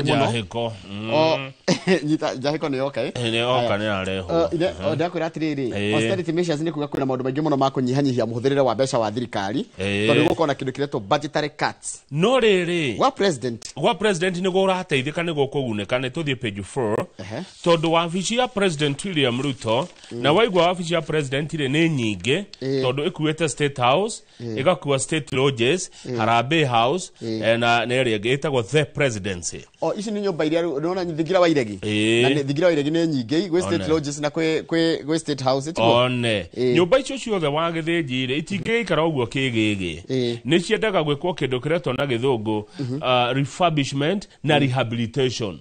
nyingĩ mũno. Njahĩko. O nyita njahĩko nĩ yoka, ĩ. Nĩ yoka, nĩ yarehwo. Ndakwĩra atĩrĩrĩ, austerity measures nĩ kuga kwĩna maũndũ maingĩ mũno ma kũnyihanyihia mũhũthĩrĩre wa mbeca wa thirikari, tondũ gũkorwo na kĩndũ kĩretwo budgetary cuts. No rĩrĩ, gwa president, gwa president nĩguo ũrateithĩka, nĩguo kũgunĩka. Nĩ tũthiĩ page 4, tondũ wabici ya President William Ruto, na waigua wabici ya president rĩ, nĩ nyingĩ, tondũ ĩkuĩte State House, ĩgakua State Lodges, Harambee House, na ĩrĩa ĩngĩ ĩtagwo The Presidency. O ici nĩ nyũmba iria rĩu nĩwona thingira wa iregi. Na thingira wa iregi nĩ nyingĩ, gwĩ State One. Lodges na gwĩ State House, tiguo? One. Nyũmba icio ciothe wa gĩthĩnji rĩ, itingĩgĩikara ũguo kĩgĩgĩ. Nĩ ciendaga gwĩkwo kĩndũ kĩretwo na gĩthũngũ refurbishment na rehabilitation.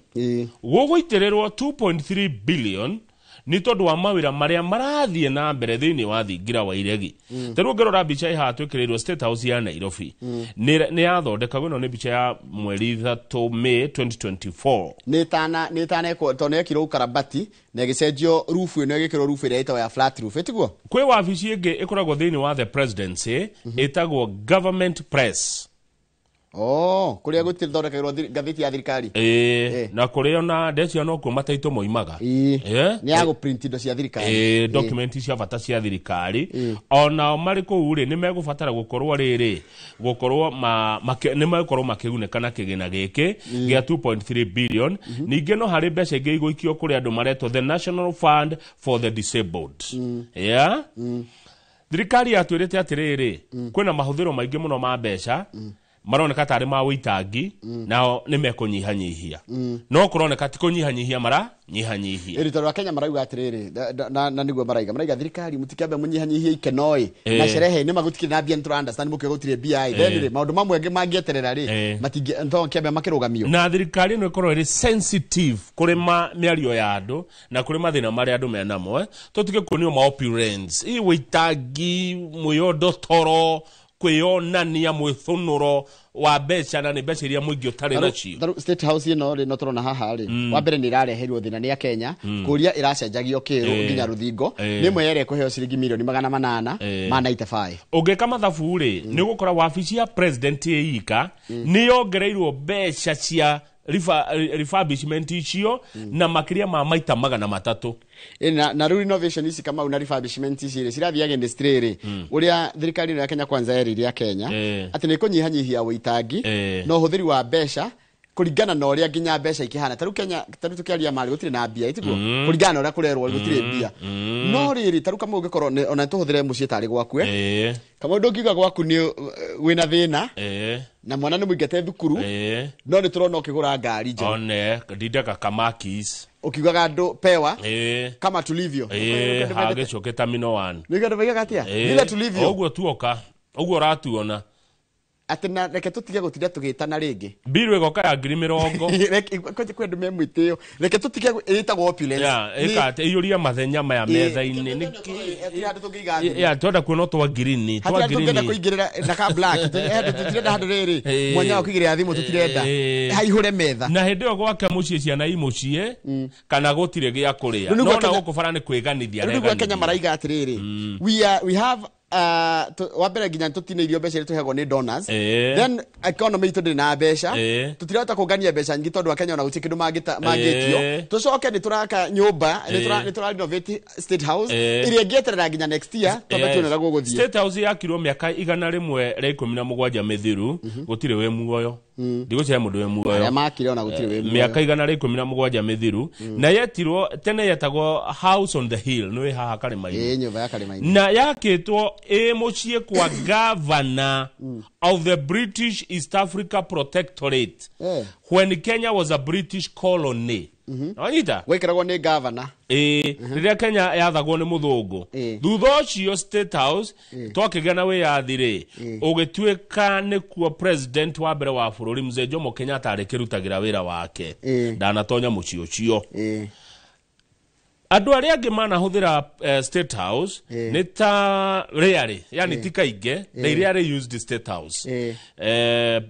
Gũgũitĩrĩrwo 2.3 billion nĩ tondũ wa mawĩra marĩa marathiĩ na mbere thĩinĩ wa thingira wa iregi. Ta rĩu ũngĩrora mbica ĩhaha twĩkĩrĩirwo State House ya Nairobi, nĩ yathondekagwo. Ĩno nĩ mbica ya mweri 3 May 2024. Nĩ ĩtanekwo, tondũ nĩ yekirwo ukarabati na ĩgĩcenjio rufu ĩno, ĩgĩkĩrwo rufu ĩrĩa ĩtagwo ya flat roof, ĩtiguo? Kwĩ wabici ĩngĩ ĩkoragwo thĩinĩ wa The Presidency ĩtagwo Government Press. Oh, kũrĩa gũthondekagĩrwo ngathĩti ya thirikari. Ĩĩ, na kũrĩa ona ndecia nokuo mataitũ moimaga. Nĩ ya gũprint indo cia thirikari. Ĩĩ, document cia bata cia thirikari. Onao marĩ kũu rĩ, nĩ megũbatara gũkorwo rĩrĩ gũkorwo ma, make, nĩ megũkorwo makĩgunĩka na kĩgĩna gĩkĩ gĩa 2.3 billion. Ningĩ no harĩ mbeca ingĩ igũikio kũrĩ andũ maretwo the National Fund for the Disabled. Yeah? Thirikari yatwĩrĩte atĩrĩrĩ, kwĩna mahũthĩro maingĩ mũno ma mbeca maroneka tarĩ ma ũitangi, nao nĩ mekũnyihanyihia, no kũroneka ti kũnyihanyihia maranyihanyihia. Ĩrĩ tondũ Akenya marauga atĩrĩrĩ, na nĩguo maraiga thirikari mũtikĩambe mũnyihanyihie ikeno ĩ na sherehe, nĩ magũtikĩrĩ na mbia, nĩ tũra understand mũkĩo gũtirĩ mbia ĩ, then rĩ, maũndũ mamwe angĩ mangĩeterera rĩ, matingĩ to kĩambe makĩrũgamio. Na thirikari ĩno ĩkorwo ĩrĩ sensitive kũrĩ mĩario ya andũ na kũrĩ mathĩna marĩa andũ menamo, eh? Tũtige kuonio ma opulence, ĩ wĩitangi, mwĩyondo, toro kwĩyonania, mwĩthũnũro wa mbeca, na nĩ mbeca iria mũingĩ ũtarĩ nacio. Tarĩu State House ĩno rĩ, no tũrona haha rĩ, wa mbere nĩ ĩrareheirwo thĩna nĩ Akenya kũria ĩracenjagio kĩrũ nginya rũthingo. Nĩ ĩmwe ya ĩrĩa ĩkũheo ciringi mirioni 895. Ũngĩka mathabu rĩ, nĩ ũgũkora wabici ya president ĩ ika nĩ yongereirwo mbeca cia refurbishment icio na makĩria ma maita 300. Ĩ, na rĩu renovation ici, Kamau, na refurbishment ici rĩ, cirathiĩ against rĩrĩ ũrĩa thirikari ĩno ya Kenya Kwanza yerĩire Akenya atĩ nĩ ĩkũnyihanyihia ũitangi na ũhũthĩri wa mbeca kũringana na ũrĩa nginya mbeca ikĩhana. Tarĩu Kenya, tarĩu tũkĩaria marĩ, gũtirĩ na mbia, ĩtiguo? Kũringana na ũrĩa kũrerwo gũtirĩ mbia, no rĩrĩ, tarĩu Kamau, ũngĩkorwo ona tũhũthĩre mũciĩ tarĩ gwaku, eh? Kamau, ndũngiuga gwaku nĩ wĩna thĩna na mwana nĩ mũingate thukuru, no nĩ tũrona ũkĩgũra ngari njerũ. One ndindaga kamakis. Ũkiugaga andũ pewa kama tulivyo. Hagĩcoke Terminal One. Nĩguo andũ maigaga atĩa? Vile tulivyo. Ũguo tuoka ũguo ũratuona. Atĩ na reke tũtige gũtinda tũgĩtana rĩngĩ. Mbiru ĩgoka ya 20,000. Kwĩ andũ me mwĩtĩo, reke tũtige ĩtagwo opulence. Ya ĩka atĩ iyũria mathenya maya metha-inĩ. Nĩ Hatirĩ handũ tũngĩiga thimũ. Ya twenda kuona twa ngirini, twa Hatirĩ handũ tũngĩenda ngirini. kũingĩrĩra na ka black. Tũtirenda handũ rĩrĩ mwanya wa kũigĩrĩra thimũ, tũtirenda haihũre metha. Na hĩndĩ ĩyo gwake mũciĩ, ciana i mũciĩ kana gũtirĩ gĩa kũrĩa. Rĩu nĩguo no na Kenya- gũkũ bara nĩ kwĩganithia Rĩu nĩguo Kenya areganithia. maraiga atĩrĩrĩ, we have wa mbere nginya tũtinĩirio mbeca iria tũheagwo nĩ donors. Then economy itũ ndĩrĩ na mbeca. Tũtirahota kũngania mbeca nyingĩ tondũ Akenya ona gũtirĩ kĩndũ mangĩtio. Tũcoke nĩ tũraka nyũmba, nĩ tũra renovate State House ĩrĩa ĩngĩeterera nginya next year twambe tuone ũrĩa gũgũthiĩ. State House yakirwo mĩaka 117 mĩthiru, gũtirĩ wĩ muoyo, ndigũcihe mũndũ wĩ muoyo. Arĩa makire ona gũtirĩ wĩ muoyo. Mĩaka 117 mĩthiru, na yetirwo tene yetagwo House on the Hill, nĩ wĩ haha karĩma-inĩ. Ĩĩ, nyũmba ya karĩma-inĩ. Na yakĩtwo ĩ mũciĩ kwa governor of the British East Africa Protectorate when Kenya was a British colony. Wanyita? Gwaikaragwo nĩ gavana. Ĩĩ, rĩrĩa Kenya yathagwo nĩ mũthũngũ. Thutha ũcio State House twakĩgĩa na wĩyathi rĩ, ũgĩtuĩka nĩkuo president wa mbere wa bũrũri Mzee Jomo Kenyatta arĩkĩrutagĩra wĩra wake. Ndanatonya mũciĩ ũcio. Andũ arĩa angĩ manahũthĩra State House nĩ ta rarely, yani ti kaingĩ, they rarely used State House.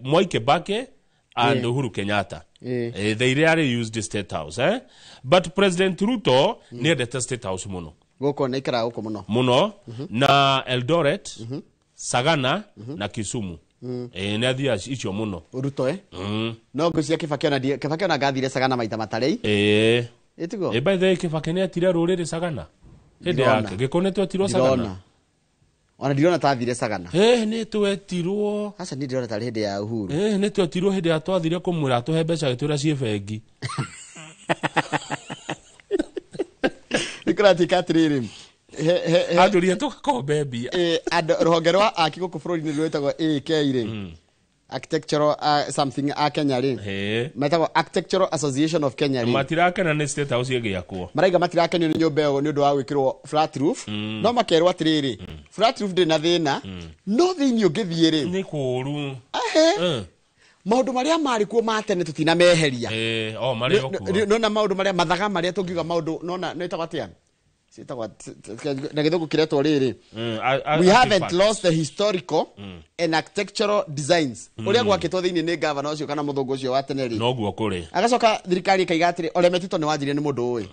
Mwai Kibaki and Uhuru Kenyatta. They rarely used State House, eh? But President Ruto nĩ endete State House mũno. Gũkũ nĩ aikaraga gũkũ mũno. Mũno, na Eldoret, Sagana na Kisumu. Nĩ athiaga icio mũno. Ruto no ngwĩciria Kibaki ona Kibaki ona ngathire Sagana maita matarĩ. Ĩtiguo? By the way, Kibaki nĩ etire rũrĩrĩ Sagana hĩndĩ Ndirona. yake. Gĩkũ nĩ twetirwo Sagana? Ndirona, ona ndirona ta athire Sagana. Nĩ twetirwo. Aca, niĩ ndirona tarĩ hĩndĩ ya Uhuru. Nĩ twetirwo hĩndĩ ya twathire kũmwĩra atũhe mbeca, agĩtwĩra ciĩ bengi. Nĩ kũratuĩka atĩrĩrĩ, Atũria tũgakombe mbia. Andũ rũhonge rwa aki gũkũ bũrũri-inĩ rwĩtagwo AK rĩ, architectural something a Kenya rĩ, metagwo Architectural Association of Kenya rĩ, Matirakena nĩ State House ĩgĩakwo. Maraiga matirakenio nĩ nyũmba ĩyo nĩ ũndũ wa gwĩkĩrwo flat roof, no makerwo atĩrĩrĩ, flat roof ndĩrĩ na thĩna, no thĩinĩ ũngĩthiĩ rĩ, Nĩ kũũru. Ahe, maũndũ marĩa marĩ kuo ma tene tũtinameheria. O marĩ o kuo. Nona maũndũ marĩa mathaga marĩa tũngiuga maũndũ nona nĩtagwo atĩa, ciĩtagwo na gĩthũngũ kĩretwo rĩrĩ, we haven't artifact. lost the historical and architectural designs ũrĩa gwakĩtwo thĩinĩ nĩ gavana ũcio kana mũthũngũ ũcio wa tene rĩ. Noguo kũrĩ. Agacoka thirikari ĩkaiga atĩrĩ, Ole Metito nĩ wanjirie nĩ mũndũ ũĩ.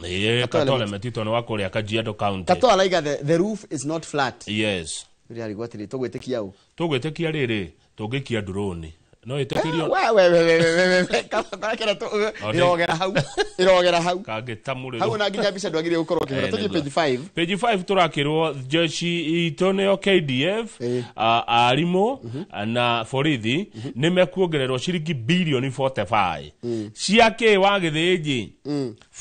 Katoo. Katole Metito nĩ wa kũrĩa Kajiado County. Katoo araiga the roof is not flat. Rĩrĩa arigwo atĩrĩ, tũgwĩtĩkia ũ? Tũgwĩtĩkia rĩrĩ tũngĩkia ndurũni no ĩtĩkĩrio. We we we we we we we karakera ĩrogera hau, ĩrogera hau. Kangĩtamũrĩrwo. Hau ona nginya mbica ndwagĩrĩire gũkorwo ũkĩhũra. Tũthiĩ Nĩguo. page 5. Page 5 tũrakĩrwo jeshi itũ nĩyo KDF, arimũ na borithi nĩ mekuongererwo ciringi bilioni 45 cia kĩ wa gĩthĩnji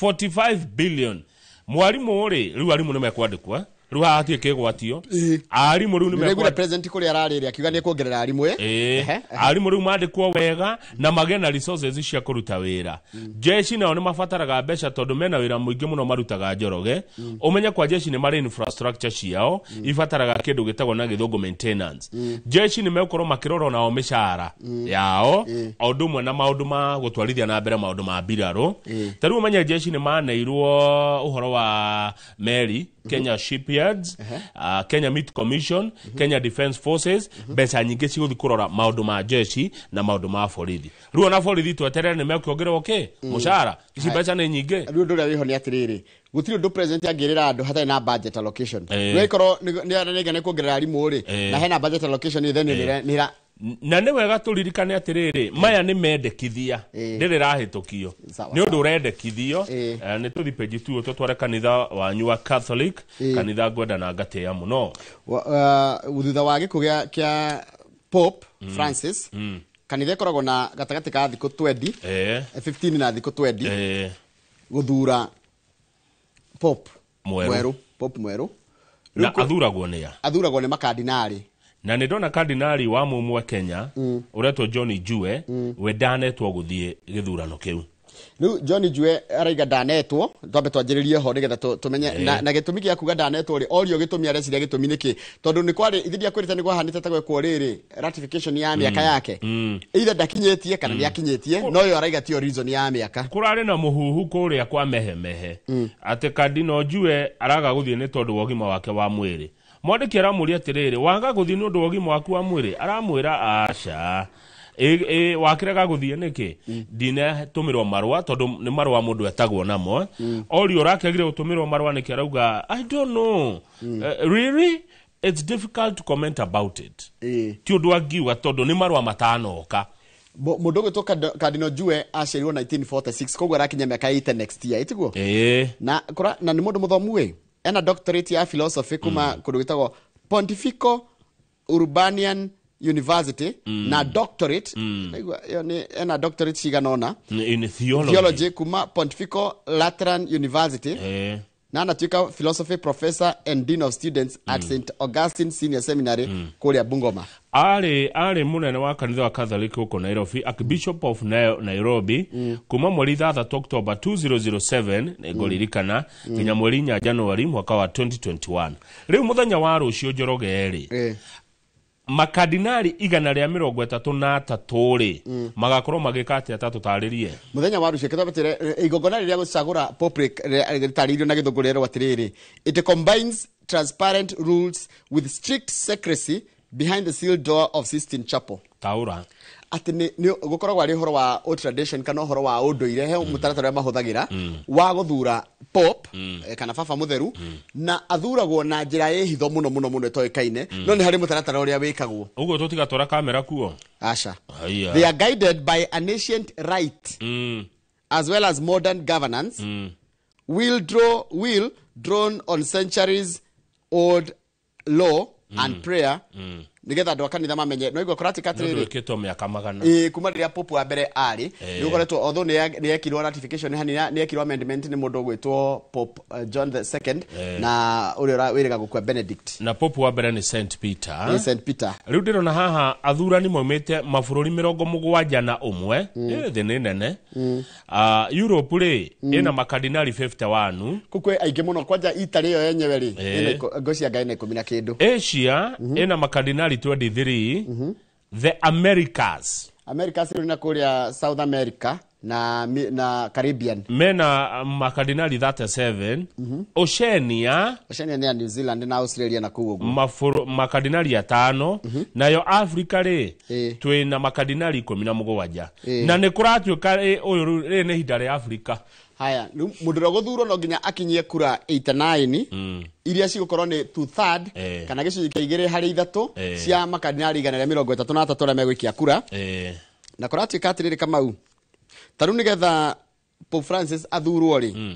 45 billion. Mwarimũ rĩ, rĩu arimũ nĩ mekwandĩkwo, rĩu haha hatirĩ kĩgwatio. Arimũ rĩu nĩ nĩraiguire mekwandĩkwo. President kũrĩa ararĩrĩ akiuga nĩ kuongerera arimũ ĩ. Ehe. Arimũ rĩu mandĩkwo wega na magĩe na resources cia kũruta wĩra. Jeshi nao nĩ mabataraga mbeca tondũ mena wĩra mũingĩ mũno marutaga. Njoroge, ũmenye kwa jeshi nĩ marĩ infrastructure ciao ibataraga kĩndũ gĩtagwo na gĩthũngũ maintenance. Jeshi nĩ megũkorwo makĩrora nao mĩcara yao o ũndũ ũmwe na maũndũ ma gũtwarithia na mbere maũndũ ma mbirarũ. Ta rĩu ũmenye jeshi nĩ maneirwo ũhoro wa meri, Kenya Shipyards, Kenya Meat Commission, Kenya Defence Forces, mbeca nyingĩ cigũthiĩ kũrora maũndũ ma jeshi na maũndũ ma borithi. Rĩu ona borithi tweterere nĩ mekuongererwo kĩ mũcara, ici mbeca nĩ nyingĩ. Rĩu ũndũ ũrĩa wĩho nĩ atĩrĩrĩ, gũtirĩ ũndũ president angĩrĩra andũ hatarĩ na budget allocation. Rĩu ĩkorwo nĩ kuongerera arimũ rĩ, na hena budget allocation rĩ, then nĩ Na nĩ wega tũririkane atĩrĩrĩ, maya nĩ mendekithia, ndĩrĩ rahĩtũkio. Nĩ ũndũ ũrendekithio. Nĩ tũthi page 2 tũtware kanitha wanyu wa Catholic, kanitha ngwenda na ngatĩĩa mũno. Thutha wa gĩkuũ kĩa Pope Francis, kanitha ĩkoragwo na gatagatĩ ka thikũ 20, 15 na thikũ 20 gũthura Pope mwerũ. Mwerũ, Pope mwerũ. Na athuragwo nĩa? Athuragwo nĩ makandinarĩ. Na nĩ ndona kardinali wa mũmwe Kenya ũretwo John Njue, we ndanetwo gũthiĩ gĩthurano kĩu. Rĩu John Njue araiga ndanetwo. Twambe twanjĩrĩrie ho nĩgetha tũmenye na gĩtũmi gĩa kuga ndanetwo rĩ, orio gĩtũmi, areciria gĩtũmi nĩkĩ, tondũ nĩ kwarĩ ithe ndiakwĩrĩte nĩ kwahanĩte ta gwekwo rĩrĩ ratification ya mĩaka yake, either ndakinyĩtie kana nĩ akinyĩtie, no yo araiga tiyo reason ya mĩaka. Kũrarĩ na mũhuhu kũrĩa kwa mehemehe atĩ Kardinal Njue araga gũthiĩ nĩ tondũ wa ũgima wake wa mwĩrĩ. Mwandĩki aramũria atĩrĩrĩ, waga gũthiĩ nĩ ũndũ wa ũgima waku wa mwĩrĩ? Aramwĩra aca. Wakĩrega gũthiĩ nĩkĩ? Ndinatũmĩrwo marũa, tondũ nĩ marũa mũndũ etagwo namo. Orio ũrakĩagire gũtũmĩrwo marũa nĩkĩ? Arauga, "I don't know. Really it's difficult to comment about it." Ti ũndũ angiuga tondũ nĩ marũa matanoka. Mũndũ ũgwĩtwo Cardinal Njue aciarirwo 1946, koguo arakinya mĩaka 80 next year, ĩtiguo? Ĩĩ. Na kũra, na nĩ mũndũ mũthomu ĩ, ena doctorate ya philosophy kuma kũndũ gwĩtagwo Pontifical Urbanian University, na doctorate, naigua ĩyo nĩ ena doctorate cigana ũna in theology, theology kuma Pontifical Lateran University, na anatuĩka philosophy professor and dean of students at St Augustine Senior Seminary kũrĩa Bungoma. Arĩ mũnene wa kanitha wa Catholic gũkũ Nairobi, Archbishop of Nairobi, kuma mweri 6 October 2007, nĩngũririkana, nginya mweri 4 January mwaka wa 2021. Rĩu mũthenya wa rũciũ, Njoroge rĩ, makardinali 133 rĩ, magakorwo magĩka atĩa? Ta tũtarĩrie. Muthenya wa rũciũ kĩtwambe igongona rĩrĩa gũcagũra pope rĩtarĩirio na gĩthũngũ rĩerwo atĩrĩrĩ, it combines transparent rules with strict secrecy. Behind the sealed door of Sistine Chapel. Taura. Atĩ nĩ gũkoragwo arĩ ũhoro wa old tradition kana ũhoro wa ũndũire, he mũtaratara ũrĩa mahũthagĩra wa gũthura pope, kana baba mũtheru, na athuragwo na njĩra ĩ hitho mũno mũno mũno ĩtoĩkaine, no nĩ harĩ mũtaratara ũrĩa wĩkagwo. Ũguo tũtigatwara kamera kuo? Aca. Haiya. They are guided by an ancient rite as well as modern governance, will drawn on centuries old law and prayer, nigetha andũ a kanitha mamenye no igua kũratika Nĩ ũndũ atĩrĩrĩ. wĩkĩtwo mĩaka magana. Ĩĩ, kuma rĩrĩa pope wa mbere arĩ nĩ gũkoretwo, although nĩ yekirwo ratification hani, nĩ yekirwo amendment nĩ mũndũ ũgwĩtwo Pope John the Second, na ũrĩa wĩrĩga gũkua Benedict. Na pope wa mbere nĩ St Peter. Nĩ St Peter. Rĩu ndĩrona haha athurani maumĩte mabũrũri 71. Thĩ nĩ nene. Ah, Europe rĩ ĩna makardinali 51. Kũu kwĩ aingĩ mũno, kwanja Italy ĩyo yenyewe rĩ ĩna ngwĩciria ngai na 10 na kĩndũ. Asia ĩna makardinali 23. The Americas, America cirĩ na kũrĩa South America na Caribbean, mena makardinali 37. Oceania, Oceania nĩ ya New Zealand na Australia na kũu ũguo. Makardinali atano. Nayo Africa rĩ, twĩna makardinali 17. Na nĩ kũratuĩka rĩ, ũyũ rĩu rĩrĩ nĩ ihinda rĩa Africa. Haya, rĩu mũndũ ũrĩa ũgũthurwo no nginya akinyie kura 89 iria cigũkorwo nĩ two third, kana gĩcunjĩ kĩa 2 harĩ 3 cia makardinali 133 arĩa megũikia kura. Na kũratuĩka atĩrĩrĩ, Kamau, ta rĩu nĩgetha Pope Francis athurwo rĩ,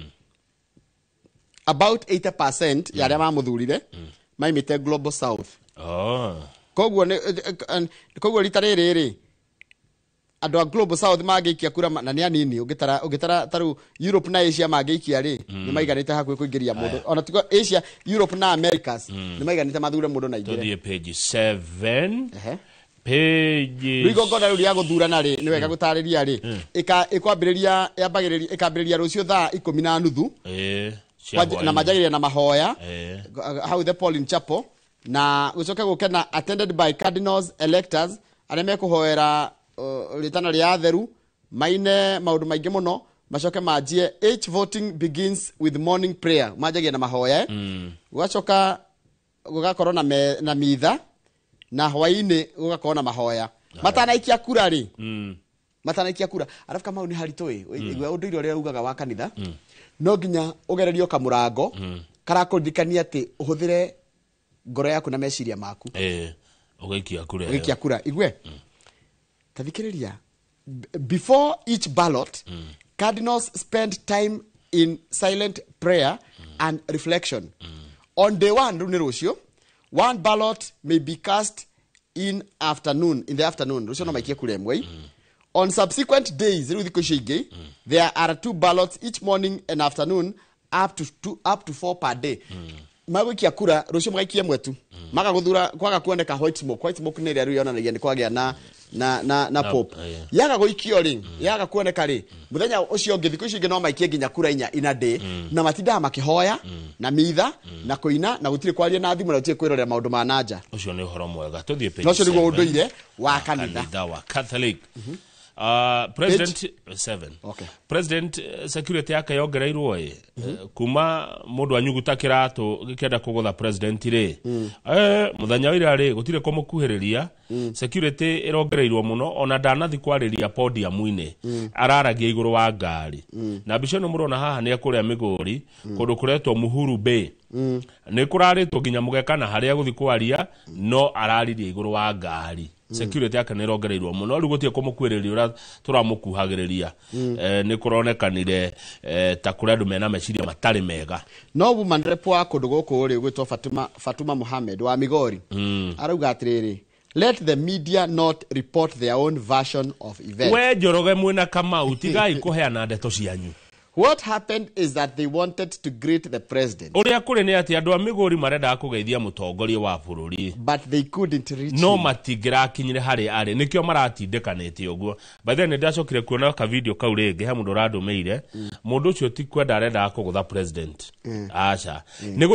about 80% ya arĩa mamũthurire maimĩte Global South. Koguo koguo rita rĩrĩ rĩ, andũ a Global South mangĩikia kura na nĩ anini, ũngĩtara ta rĩu Europe na Asia mangĩikia rĩ, nĩ maiganĩte hakuhĩ kũingĩria mũndũ. Ona tigo Asia, Europe na Americas nĩ maiganĩte mathure mũndũ na ingĩre. Tũthiĩ page 7. Ehe. Page Rĩu igongona rĩu rĩa gũthurana rĩ, nĩ wega gũtarĩria rĩ, ĩkwambĩrĩria, yambagĩrĩria, ĩkambĩrĩria rũciũ thaa 10:30 Cia na hwaĩ-inĩ. manjagĩrĩria na mahoya hau the Pauline Chapel, na gũcoke gũke na attended by cardinals electors arĩa mekũhoera rĩtana rĩa atheru, maine maũndũ maingĩ mũno, macoke manjie. Each voting begins with morning prayer, manjagia na mahoya, eh? Gũgacoka gũgakorwo na mitha, na hwaĩ-inĩ gũgakorwo na mahoya matanaikia kura rĩ, matanaikia kura. Arabu Kamau, nĩ haritũ ĩ, igua ũndũire ũrĩa ugaga wa kanitha, no nginya ũgererio kamũrango karakũririkania atĩ ũhũthĩre ngoro yaku na meciria maku Ũgaikia kura ĩyo. Ũgĩikia kura. Igue, ta thikĩrĩria. Before each ballot, cardinals spend time in silent prayer and reflection. On day one, rĩu nĩ rũciũ, one ballot may be cast in the afternoon. Rũciũ no maikie kura ĩmwe. On subsequent days, rĩu thikũ icio ingĩ, there are two ballots each morning and afternoon, up to two, up to four per day. Magũikia kura rũciũ magaikia ĩmwe tu, maga gũthura kwaga kuoneka white smoke. White smoke nĩ ĩrĩa rĩu yonanagia nĩ kwagĩa na pope. Yaga gũikio rĩ, yaga kuoneka rĩ, mũthenya ũcio ũngĩ, thikũ icio ingĩ, no maikie nginya kura 4 in a day, na matindaga makĩhoya na mitha na kũina, na gũtirĩ kwaria na thimũ, na gũtirĩ kwĩrorera maũndũ ma nanja. Ũcio nĩ ũhoro mwega. Tũthiĩ page Na ũcio nĩguo 7. ũndũire wa kanitha. Kanitha wa Catholic. President 7. Okay. President, security yake yongereirwo ĩ, kuma mũndũ anyuguta kĩratũ gĩkĩenda kũgũtha president rĩ, mũthenya wa ira rĩ, gũtirĩ kũmũkuhĩrĩria. Security ĩrongereirwo mũno, ona ndanathi kwarĩria podium-inĩ, araragia igũrũ wa ngari. Na mbica ĩno mũrona haha nĩ kũrĩa Migori, kũndũ kũretwo Muhuru Bay. Nĩ kũrarĩtwo nginya mũgeka na harĩa gũthi kwaria, no araririe igũrũ wa ngari. Security yake nĩ ĩrongereirwo mũno, rĩu gũtirĩ kũmũkuhĩrĩria ũrĩa tũramũkuhagĩrĩria. Nĩ kũronekanire ta kũrĩ andũ mena meciria matarĩ mega. No woman rep wa kũndũ gũkũ rĩ, gwĩtwo Fatuma Mohamed wa Migori, arauga atĩrĩrĩ, "Let the media not report their own version of events." We Njoroge mwĩna Kamau, tigai kũheana ndeto cianyu. What happened is that they wanted to greet the president, Ũrĩa kũrĩ nĩ atĩ andũ a Migori marendaga kũgeithia mũtongoria wa bũrũri, but they couldn't reach no him. matingĩrakinyire harĩa arĩ, nĩkĩo maratindĩkanĩte ũguo. By the way, nĩ ndacokire kuona ka video kau rĩngĩ, he mũndũ ũrandũmĩire. Mũndũ ũcio ti kwenda arendaga kũgũtha president, aca. Nĩ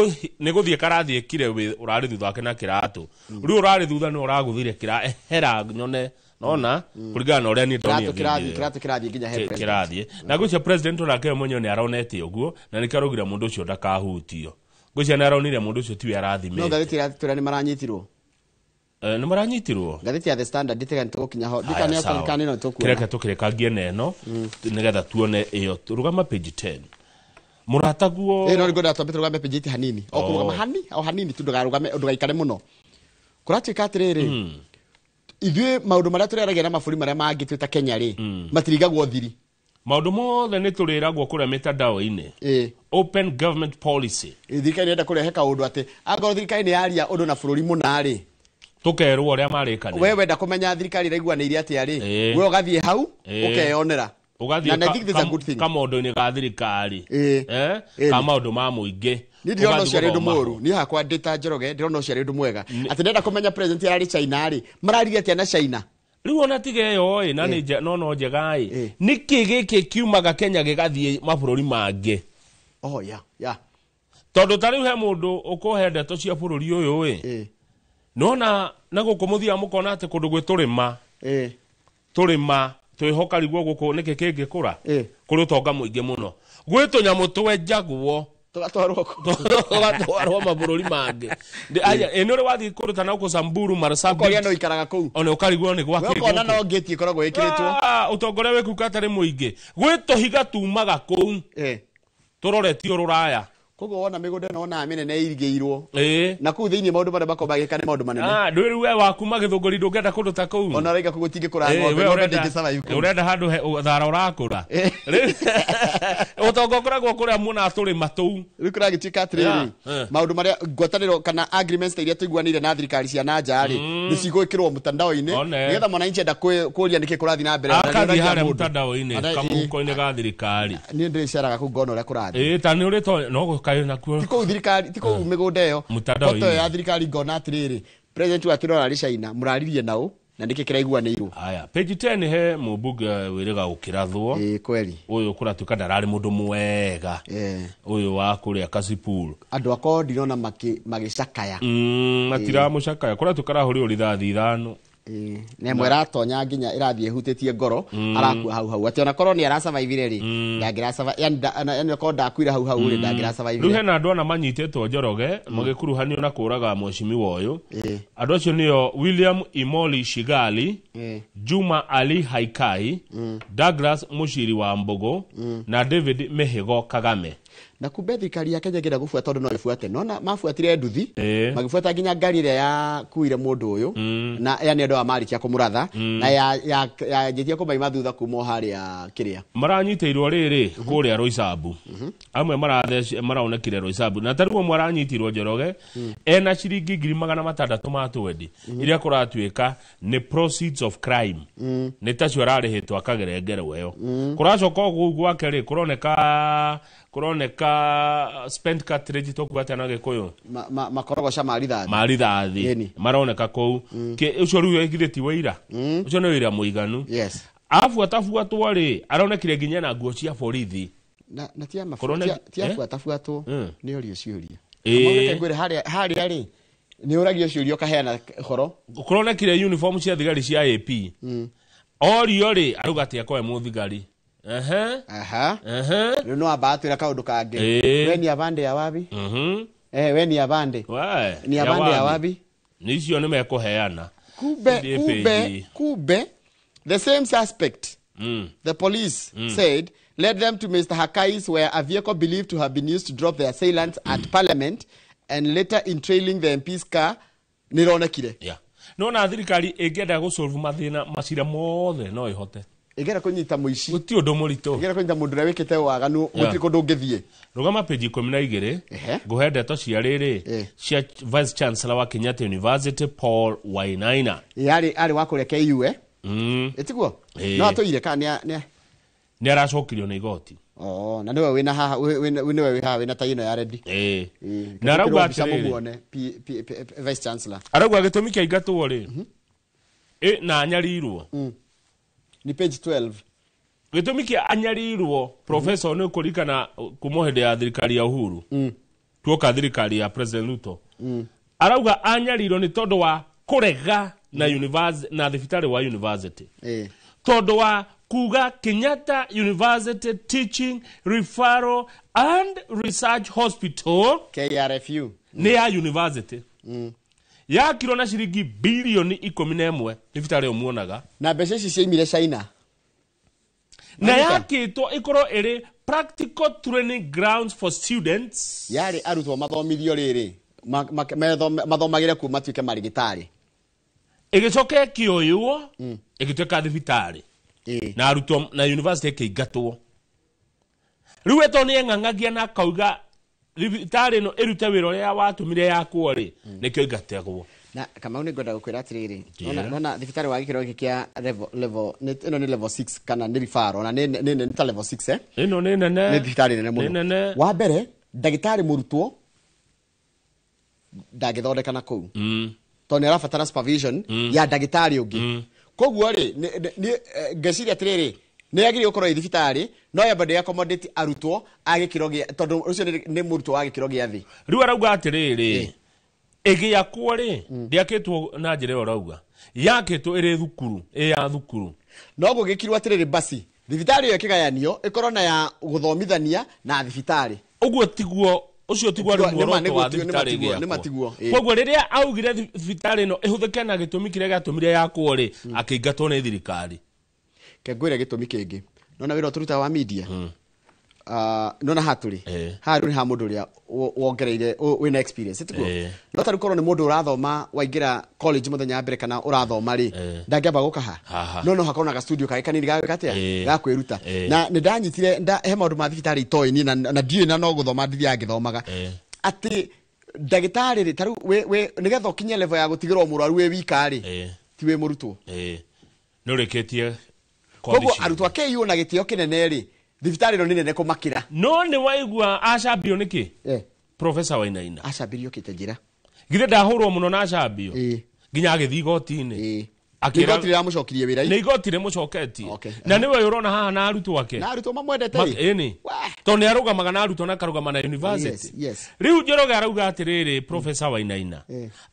gũthiĩ karathiĩkire ũrarĩ thutha wake na kĩratũ. Rĩu ũrarĩ thutha nĩ ũragũthire kĩra ehera nyone nona kũringana na ũrĩa niĩ ndonire Kĩratũ kĩrathiĩ video ĩyo. Kĩratũ kĩrathiĩ nginya he president. Kĩrathiĩ na ngwĩcia president onake we mwenyewe nĩ aronete ũguo, na nĩkĩo araugire mũndũ ũcio ndakahutio. Ngwĩcia nĩ aronire mũndũ ũcio tiwe No arathimĩte. ngathĩti iratwĩra nĩ maranyitirwo. Nĩ maranyitirwo. Ngathĩti ya The Standard ndĩtega nĩ tũgũkinya ho ndikane kana ĩno tũkuona. Kĩreke tũkĩrĩkangie na ĩno nĩgetha tuone ĩyo. Rũgama page 10 mũrataguo. Ĩno nĩ ngwenda twambe tũrũgame page 8 hanini, o kũrũgama hani o hanini tu, ndũkarũgame, ndũgaikare mũno. Kũratuĩka atĩrĩrĩ, ithuĩ maũndũ marĩa tũrĩaragia na mabũrũri marĩa mangĩ twĩ ta Kenya rĩ, matirigagwo thiri. Maũndũ mothe nĩ tũrĩragwo kũrĩa mitandao-inĩ. Open government policy. Thirikari nĩrenda kũrehe kaũndũ atĩ angorwo thirikari nĩ yaria ũndũ na bũrũri mũna rĩ, tũkerwo ũrĩa marĩkanĩra. We wenda kũmenya thirikari ĩraiguanĩire atĩa rĩ, we ũgathiĩ hau ũkeyonera. Ũgathiĩ And I think this is a good thing. Kamondo-inĩ ga thirikari, ka maũndũ ma mũingĩ. Niĩ ndirona Ũgathiĩ ũcio arĩ ũndũ gũthoma ho. mũũru. Niĩ hakwa ndĩ ta Njoroge, ndĩrona ũcio arĩ ũndũ mwega, atĩ ndenda kũmenya president ararĩ China rĩ, mararirie atĩa na China. Rĩu ona tiga ĩyo ĩ, na nĩ no njega ĩ, nĩkĩ gĩkĩ kiumaga Kenya gĩgathiĩ mabũrũri mangĩ? Oh, yeah, yeah. Tondũ ta rĩu he mũndũ ũkũhe ndeto cia bũrũri ũyũ ĩ, nona na gũkũ mũthiaga mũkona atĩ kũndũ gwĩ tũrĩma, tũrĩma twĩhokarigwo gũkũ nĩkĩ kĩngĩkũra, kũrĩ ũtonga mũingĩ mũno, gwĩ tũnyamũ twenjagwo tũgatwarwo kũ? Tũgatwarwo mabũrũri mangĩ. Aya, ĩ nĩ ũrĩ wathiĩ kũndũ ta na gũkũ Samburu, Marsabit, ũkoria no ikaraga kũu, ona ũkarigwo nĩ we gwakĩ ũkona gũkũ. No ngĩti ĩkoragwo ĩkĩrĩtwo. Ah, ũtonga ũrĩa wĩ kũu katarĩ mũingĩ, gwĩ tũhiga tumaga kũu tũroretio rũraya. Koguo wona mĩgũnda ĩno wonaga mĩnene ĩirigĩirwo na kũu thĩinĩ maũndũ marĩa makoragwo magĩka nĩ maũndũ manene. Ah, ndwĩ rĩu we waku magĩthũngũri ndũngĩenda kũndũ ta kũu. Ona raiga kũu gũtingĩkũra ng'ombe, we ng'ombe ndĩngĩ-survive kũu. Ũrenda handũ thara ũrakũra. Ũtonga ũkoragwo kũrĩa muonaga tũrĩma tũu. Rĩu kũragĩtuĩka atĩrĩrĩ, maũndũ marĩa ngwatanĩro kana agreements ta iria tũiguanĩire na thirikari cia na nja rĩ, nĩ cigwĩkĩrwo mũtandao-inĩ, One. nĩgetha mwananchi enda kũria nĩkĩ kũrathiĩ na mbere, na Akathiĩ nĩũragia harĩa mũndũ. mũtandao-inĩ, kamũhuko-inĩ ga thirikari. Niĩ ndĩceraga kũu ngona ũrĩa kũrathiĩ. Ĩ, ta nĩ ũrĩ no gũkaĩ nakuo. Ti kũu thirikari, ti kũu mĩgũnda ĩyo. Mũtandao-inĩ. Koto ĩyo ya thirikari, ngona atĩrĩrĩ, president wa atĩrĩ ararĩ China, mũraririe naũ na nĩkĩ kĩraiguanĩirwo? Aya, page 10 he mũmbunge wĩrĩga gũkĩrathwo. Ĩ kweli. Ũyũ kũratuĩka ndararĩ mũndũ mwega, ũyũ wa kũrĩa Kasipul. Andũ akoo ndirona magĩcakaya. Matiramũcakaya, kũratuĩka arahũrirwo rithathi 5. Na ĩmwe ĩratonya nginya ĩrathiĩ ĩhutĩtie ngoro, arakua hau hau, atĩ ona korwo nĩ arasurvivire rĩ, ndangĩrasurvive, yani yani okorwo ndakuire hau hau rĩ, Rĩu ndangĩrasurvivire. Hena andũ ana manyitĩtwo, Njoroge, magĩkuruhanio na kũraga mheshimiwa ũyũ. Andũ acio nĩo William Imoli Shigali, Juma Ali Haikai, Douglas Mushiri wa Mbogo na David Mihigo Kagame. Na kumbe thirikari ya Kenya ĩngĩenda gũbuata ũndũ no ĩbuate. Nona mabuatire nduthi, magĩbuata nginya ngari ĩrĩa yakuire mũndũ ũyũ, na yani andũ aya marĩkia kũmũratha na yanjĩtie kũmaima thutha kuma o harĩa kĩrĩa. Maranyitĩirwo rĩrĩ kũrĩa Roysambu, amwe maraonekire Roysambu, na tarĩu ũmwe aranyitirwo, Njoroge, ena ciringi 620,000 ma twendi iria kũratuĩka nĩ proceeds of crime, nĩ tacio ararĩhĩtwo akagerengerwo ĩyo. Kũracoka kũu gwake rĩ, kũroneka spent cartridge, tũkuga atĩa na Gĩkũyũ? Makorogoca ma rithathi. Ma rithathi. Ĩni. Maroneka kũu. Ũcio rĩu githĩ ti wĩira ũcio? Nĩ wĩira mũiganu. Abuatabuatwo rĩ, aronekire nginya na nguo cia borithi. Na ti ti abuatabuatwo, nĩ orio ciũria. Reke ngwĩre, harĩa rĩ, nĩ ũragio ciũria ũkaheana ũhoro. Kũronekire uniform cia thigari cia AP. Orio rĩ, arauga atĩ akoe mũthigari. Ehe. Aha. Ehe. Rĩu no amba atwĩra kaũndũ kangĩ. We ni avande ya wabi? Eh, we ni avande. We, ni avande ya wabi? Nĩ icio nĩ mekũheana. Kumbe Thiĩ kumbe page. Kumbe the same suspect, the police said, led them to Mr. Hakai's, where a vehicle believed to have been used to drop the assailants at Parliament and later in trailing the MP's car nĩronekire. Yeah. Nona thirikari ĩngĩenda gũsolve mathĩna macira mothe no ĩhote. Ĩngĩenda kũnyita mũici, gũtirĩ ũndũ mũritũ. Ĩngĩenda kũnyita mũndũ ũrĩa wĩkĩte waganu, gũtirĩ kũndũ ũngĩthiĩ. Rũgama page 12. Ngũhe ndeto cia rĩrĩ, cia vice chancellor wa Kenyatta University, Paul Wainaina. Ĩ, arĩ wa kũrĩa KU, eh? Ĩtiguo? Ĩ. No atũire kana nĩ Nĩ aracokirio nĩ igoti. Oh, na nĩwe wĩna haha, nĩwe wĩ haha wĩna tai ĩno ya rendi. Ĩ. Ĩ, Na arauga mbica atĩrĩrĩ, mũmuone vice chancellor. Arauga gĩtũmi kĩa ingatwo rĩ, ĩ na anyarirwo. Ni page 12. Gĩtũmi kĩa anyarirwo professor nĩ kũririkana kuma hĩndĩ ya thirikari ya Uhuru, tuoka thirikari ya President Ruto, arauga anyarirwo nĩ tondũ wa kũrega na na thibitarĩ wa university, tondũ wa kuga Kenyatta University Teaching Referral and Research Hospital KRFU nĩ ya university. Yakirwo na ciringi bilioni 11 thibitarĩ ĩyo muonaga. Na mbeca ici ciaimire China. Na yakĩtwo ĩkorwo ĩrĩ practical training grounds for students. Yarĩ arutwo mathomithio rĩrĩ mathomagĩre kuo matuĩke marigitari. Ĩgĩcoka ĩkĩoywo ĩgĩtuĩka thibitarĩ. Na arutwo na university ĩkĩingatwo. Rĩu eto nĩ eng'ang'agia na akauga thibitarĩ ĩno ĩrute wĩra ũrĩa watũmire yakwo rĩ nĩkĩo ĩngatagwo. Na Kamau nĩ ngwenda gũkwĩra atĩrĩrĩ, nona thibitarĩ wa gĩkĩro gĩkĩ kĩa level ĩno nĩ level 6 kana nĩ referral na nĩ ta level 6 Ĩno nĩ nene. Nĩ thibitarĩ nene mũno. Wa mbere ndagĩtarĩ mũrutwo ndangĩthondeka na kũu. Tondũ nĩ arabatara supervision ya ndagĩtarĩ ũngĩ. Koguo rĩ ngeciria atĩrĩrĩ nĩ yagĩrĩirwo gũkorwo ĩ thibitarĩ no yambe ndĩ accommodate arutwo a gĩkĩro gĩa tondũ ũcio nĩ mũrutwo wa gĩkĩro gĩa thĩ. Rĩu arauga atĩrĩrĩ ĩgĩakwo rĩ ndĩakĩtwo na njĩra ĩyo ũrauga yakĩtwo ĩrĩ thukuru ĩ ya thukuru. No gũgĩkirwo atĩrĩrĩ basi thibitarĩ ĩyo ĩkĩgayanio ĩkorwo na ya gũthomithania na thibitarĩ. Ũguo tiguo ũcio tiguo arĩ muoroto wa thibitarĩ ĩgĩakwo. Koguo rĩrĩa augire thibitarĩ ĩno ĩhũthĩke na gĩtũmi kĩrĩa gĩatũmire yakwo rĩ akĩingatwo nĩ thirikari. Ke ngwĩre gĩtũmi kĩngĩ. Nona wĩra tũrutaga wa media. Nona hatũrĩ haha nĩ ha mũndũ ũrĩa wongereire wĩna experience tiguo. No tarĩu korwo nĩ mũndũ ũrathoma waingĩra college mũthenya wa mbere kana ũrathoma rĩ ndangĩamba gũka ha no hakorwo na ga studio kage kanini ga gwĩka atĩa ga kwĩruta. Na nĩ ndanyitire he maũndũ ma thibitarĩ itoĩ niĩ na ndiũĩ na no gũthoma ndithiaga ngĩthomaga atĩ ndagĩtarĩ rĩ tarĩu nĩgetha ũkinye level ya gũtigĩrwo mũrwaru wĩ wika rĩ ti wĩ mũrutwo. Nĩ ũrĩkĩtie. Koguo arutwo a KU na gĩtĩo kĩnene rĩ thibitarĩ ĩno nĩ nene kũmakĩra. No nĩ waigua acambio nĩkĩ? Professor Wainaina acambirio kĩte njĩra. Githĩ ndahũrwo mũno na acambio nginya agĩthiĩ igoti-inĩ. Igoti rĩramũcokirie wĩra. Nĩ igoti rĩmũcoketie. Na nĩwe ũrona haha na arutwo ake. Na arutwo mamwendete ĩ. Tondũ nĩ arũgamaga na arutwo na akarũgama na university. Rĩu Njoroge arauga atĩrĩrĩ Professor Wainaina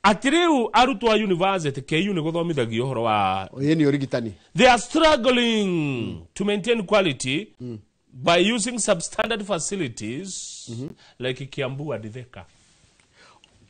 atĩ rĩu arutwo a university KU nĩ gũthomithagio ũhoro wa nĩ ũrigitani. They are struggling to maintain quality by using substandard facilities like Kiambu and Thika.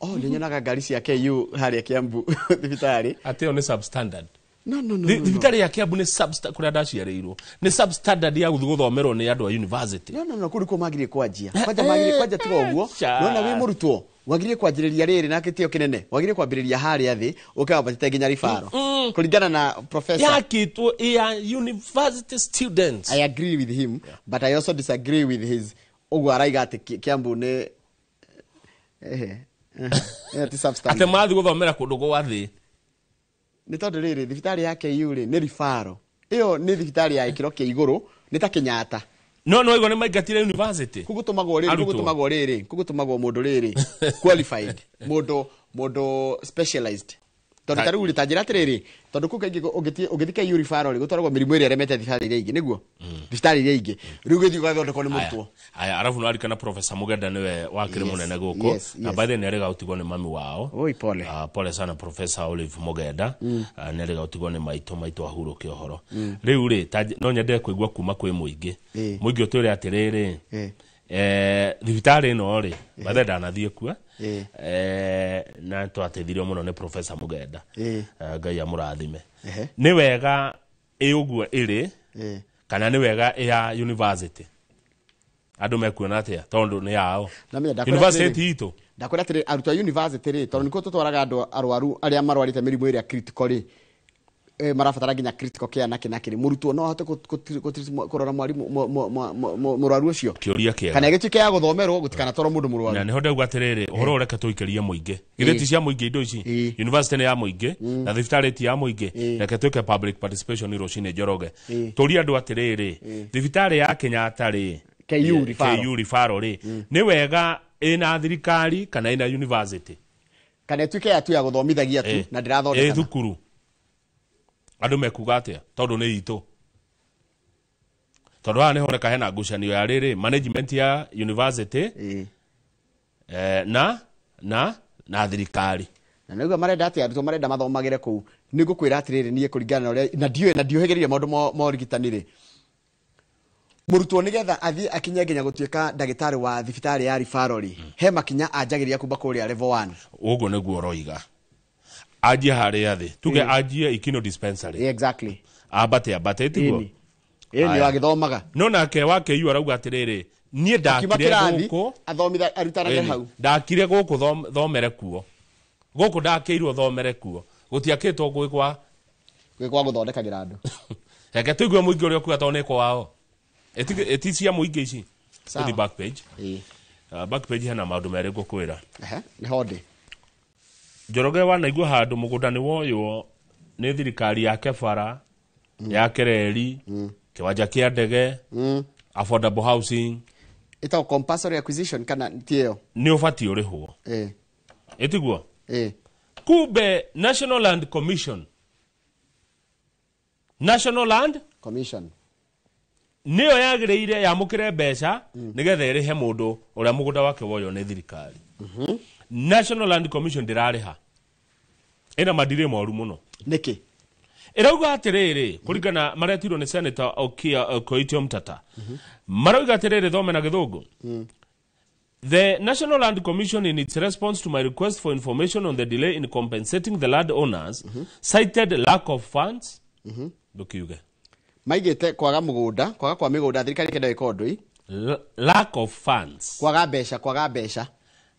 Oh, nĩ nyonaga ngari cia KU harĩa Kiambu thibitarĩ. Atĩ ĩyo nĩ substandard. No. Thibitarĩ ya Kiambu nĩ substandard kũrĩa ndaciarĩirwo. Nĩ substandard ya gũthiĩ gũthomerwo nĩ andũ a university. No, kũu nĩkuo magĩrĩire kwanjia. Kwanja magĩrĩire kwanja tiga ũguo. Nona wĩ mũrutwo wagĩrĩire kwanjĩrĩria rĩrĩ na gĩtĩo kĩnene. Wagĩrĩire kwambĩrĩria harĩa thĩ ũkawambatĩte nginya ribaro. Kũringana na professor. Yakĩtwo ya university students. I agree with him, but I also disagree with his ũguo araiga atĩ Kiambu nĩ ti substandard. Atĩ mathiĩ gũthomera kũndũ gwa thĩ. Nĩ tondũ rĩrĩ thibitarĩ ya KU rĩ nĩ ribaro. Ĩyo nĩ thibitarĩ ya gĩkĩro kĩa igũrũ nĩ ta Kenyatta. No waigua nĩ maingatire university. Kũgũtũmagwo rĩrĩ kũgũtũmagwo mũndũ rĩrĩ qualified mũndũ specialized. Tondũ tarĩu rĩ ta njĩra atĩrĩrĩ tondũ kũu kaingĩ ũngĩthiĩ KU referral rĩ gũtwaragwo mĩrimũ ĩrĩa ĩremete thibitarĩ iria ingĩ nĩguo thibitarĩ iria ingĩ rĩu ũgĩthiĩ ũgathondekwo nĩ mũrutwo. Aya arabu no arikana Professor Mugenda nĩwe wakĩrĩ mũnene gũkũ na by the way nĩ arĩga gũtigwo nĩ mami wao. Oi pole. Pole sana Professor Olive Mugenda nĩ arĩga gũtigwo nĩ maitũ ahurũke ũhoro. Rĩu rĩ no nyende kũigua kuma kwĩ mũingĩ. Mũingĩ ũtwĩre atĩrĩrĩ thibitarĩ ĩno rĩ by the way ndanathiĩ kuo na twateithirio mũno nĩ Professor Mugenda. Ngai amũrathime. Nĩ wega ĩ ũguo ĩrĩ kana nĩ wega ĩ ya university. Andũ mekuona atĩa tondũ nĩ yao. University itũ. Ndakwĩra atĩrĩ arutwo a university rĩ tondũ nĩkuo tũtwaraga andũ arwaru arĩa marwarĩte mĩrimũ ĩrĩa critical rĩ marabatara nginya critical care na kĩ mũrutwo no ahote kũrora mwarimũ mũrwaru ũcio. Kĩũria kĩega. Kana gĩtuĩke ya gũthomerwo gũtikanatwarwo mũndũ mũrwaru. Na nĩho ndauga atĩrĩrĩ ũhoro ũreke tũikĩrie mũingĩ. Githĩ ti cia mũingĩ indo ici. University nĩ ya mũingĩ na thibitarĩ ti ya mũingĩ. Reke twĩke public participation rũcinĩ Njoroge. Tũrie andũ atĩrĩrĩ thibitarĩ ya Kenyatta rĩ KU referral rĩ nĩ wega ĩna thirikari kana ĩna university. Kana ĩtuĩke ya tu ya gũthomithagia tu na ndĩrathondekana. Ĩ thukuru. Andũ mekuga atĩa tondũ nĩ itũ. Tondũ haha nĩhoneka hena ngucanio ya rĩrĩ management ya university na thirikari. Na nĩguo marenda atĩ arutwo marenda mathomagĩre kũu. Nĩ ngũkwĩra atĩrĩrĩ niĩ kũringana na ũrĩa na ndiũĩ na ndiũhĩgĩrĩire maũndũ ma ũrigitani rĩ. Mũrutwo nĩgetha athiĩ akinye nginya gũtuĩka ndagĩtarĩ wa thibitarĩ ya referral rĩ he makinya anjagĩrĩria kuma kũrĩa level 1. Ũguo nĩguo ũroiga. Anjie harĩa thĩ, tuge anjie Ikino dispensary. Exactly. Ambate ambate, tiguo? Ĩni, ĩni. Aya. Wagĩthomaga. No nake wa KU arauga atĩrĩrĩ, niĩ akiuma ndakire kĩrathi gũkũ athomitha arutanage Ĩni, hau. Ndakire gũkũ thomere kuo, gũkũ ndakĩirwo thomere kuo, gũtiakĩtwo gwĩ gwa gwĩ gwa gũthondekagĩra andũ. Reke tũigue mũingĩ ũrĩa ũkuga, tondũ nĩ kwao. Ĩti cia mũingĩ ici. Sawa. Tũthiĩ back page. Ĩĩ. Back page hena maũndũ merĩ ngũkwĩra. Ehe, nĩho ndĩ. Njoroge, wanaigua handũ mũgũnda nĩ woywo nĩ thirikari ya kebara ya kereri, kĩwanja kĩa ndege, affordable housing? Ĩtagwo compulsory acquisition kana ti ĩyo? Nĩ ũbatiĩ ũrĩhwo. Ĩĩ. Ĩtiguo? Ĩĩ. Kumbe National Land Commission, National Land Commission nĩyo yagĩrĩire yamũkĩre mbeca nĩgetha ĩrĩhe mũndũ ũrĩa mũgũnda wake woywo nĩ thirikari. National Land Commission ndĩrarĩha, ĩna madirĩ moru mũno. Nĩkĩ? Ĩrauga atĩrĩrĩ, kũringana maretirwo nĩ Senator Okia Koitio Mtata, marauga atĩrĩrĩ, thome na gĩthũngũ. The National Land Commission, in its response to my request for information on the delay in compensating the landowners, cited lack of funds. Ndũkiuge. Maigĩte kwaga mũgũnda, kwaga kwa mĩgũnda, thirikari ĩkenda gwĩka ũndũ ĩ. Lack of funds. Kwaga mbeca, kwaga mbeca.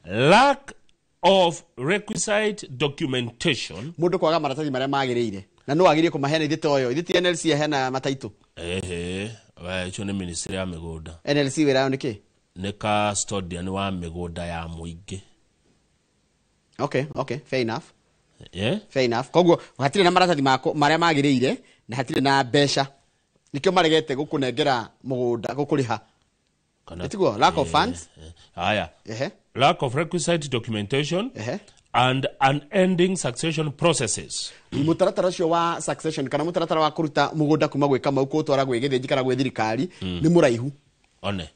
Lack of requisite documentation. Mũndũ kwaga maratathi marĩa magĩrĩire, na no agĩrĩire kũmaheana, ithe toyo ithe ti NLC aheana mataitũ. Ehe, we icio nĩ ministry ya mĩgũnda. NLC wĩra yao nĩ kĩ? Nĩ custodian wa mĩgũnda ya mũingĩ. Okay, fair enough. Yeah? Fair enough. Koguo hatirĩ na maratathi marĩa magĩrĩire na hatirĩ na mbeca, nĩkĩo maregete gũkũnengera mũgũnda, gũkũrĩha. Kana Ĩtiguo lack of funds? Haya. Ehe. Lack of requisite documentation Ehe. and unending succession processes. Mũtaratara ũcio wa succession kana mũtaratara wa kũruta mũgũnda kuma gwĩ Kamau kũũtwara gwĩ Gĩthĩnji kana gwĩ thirikari nĩ mũraihu. One.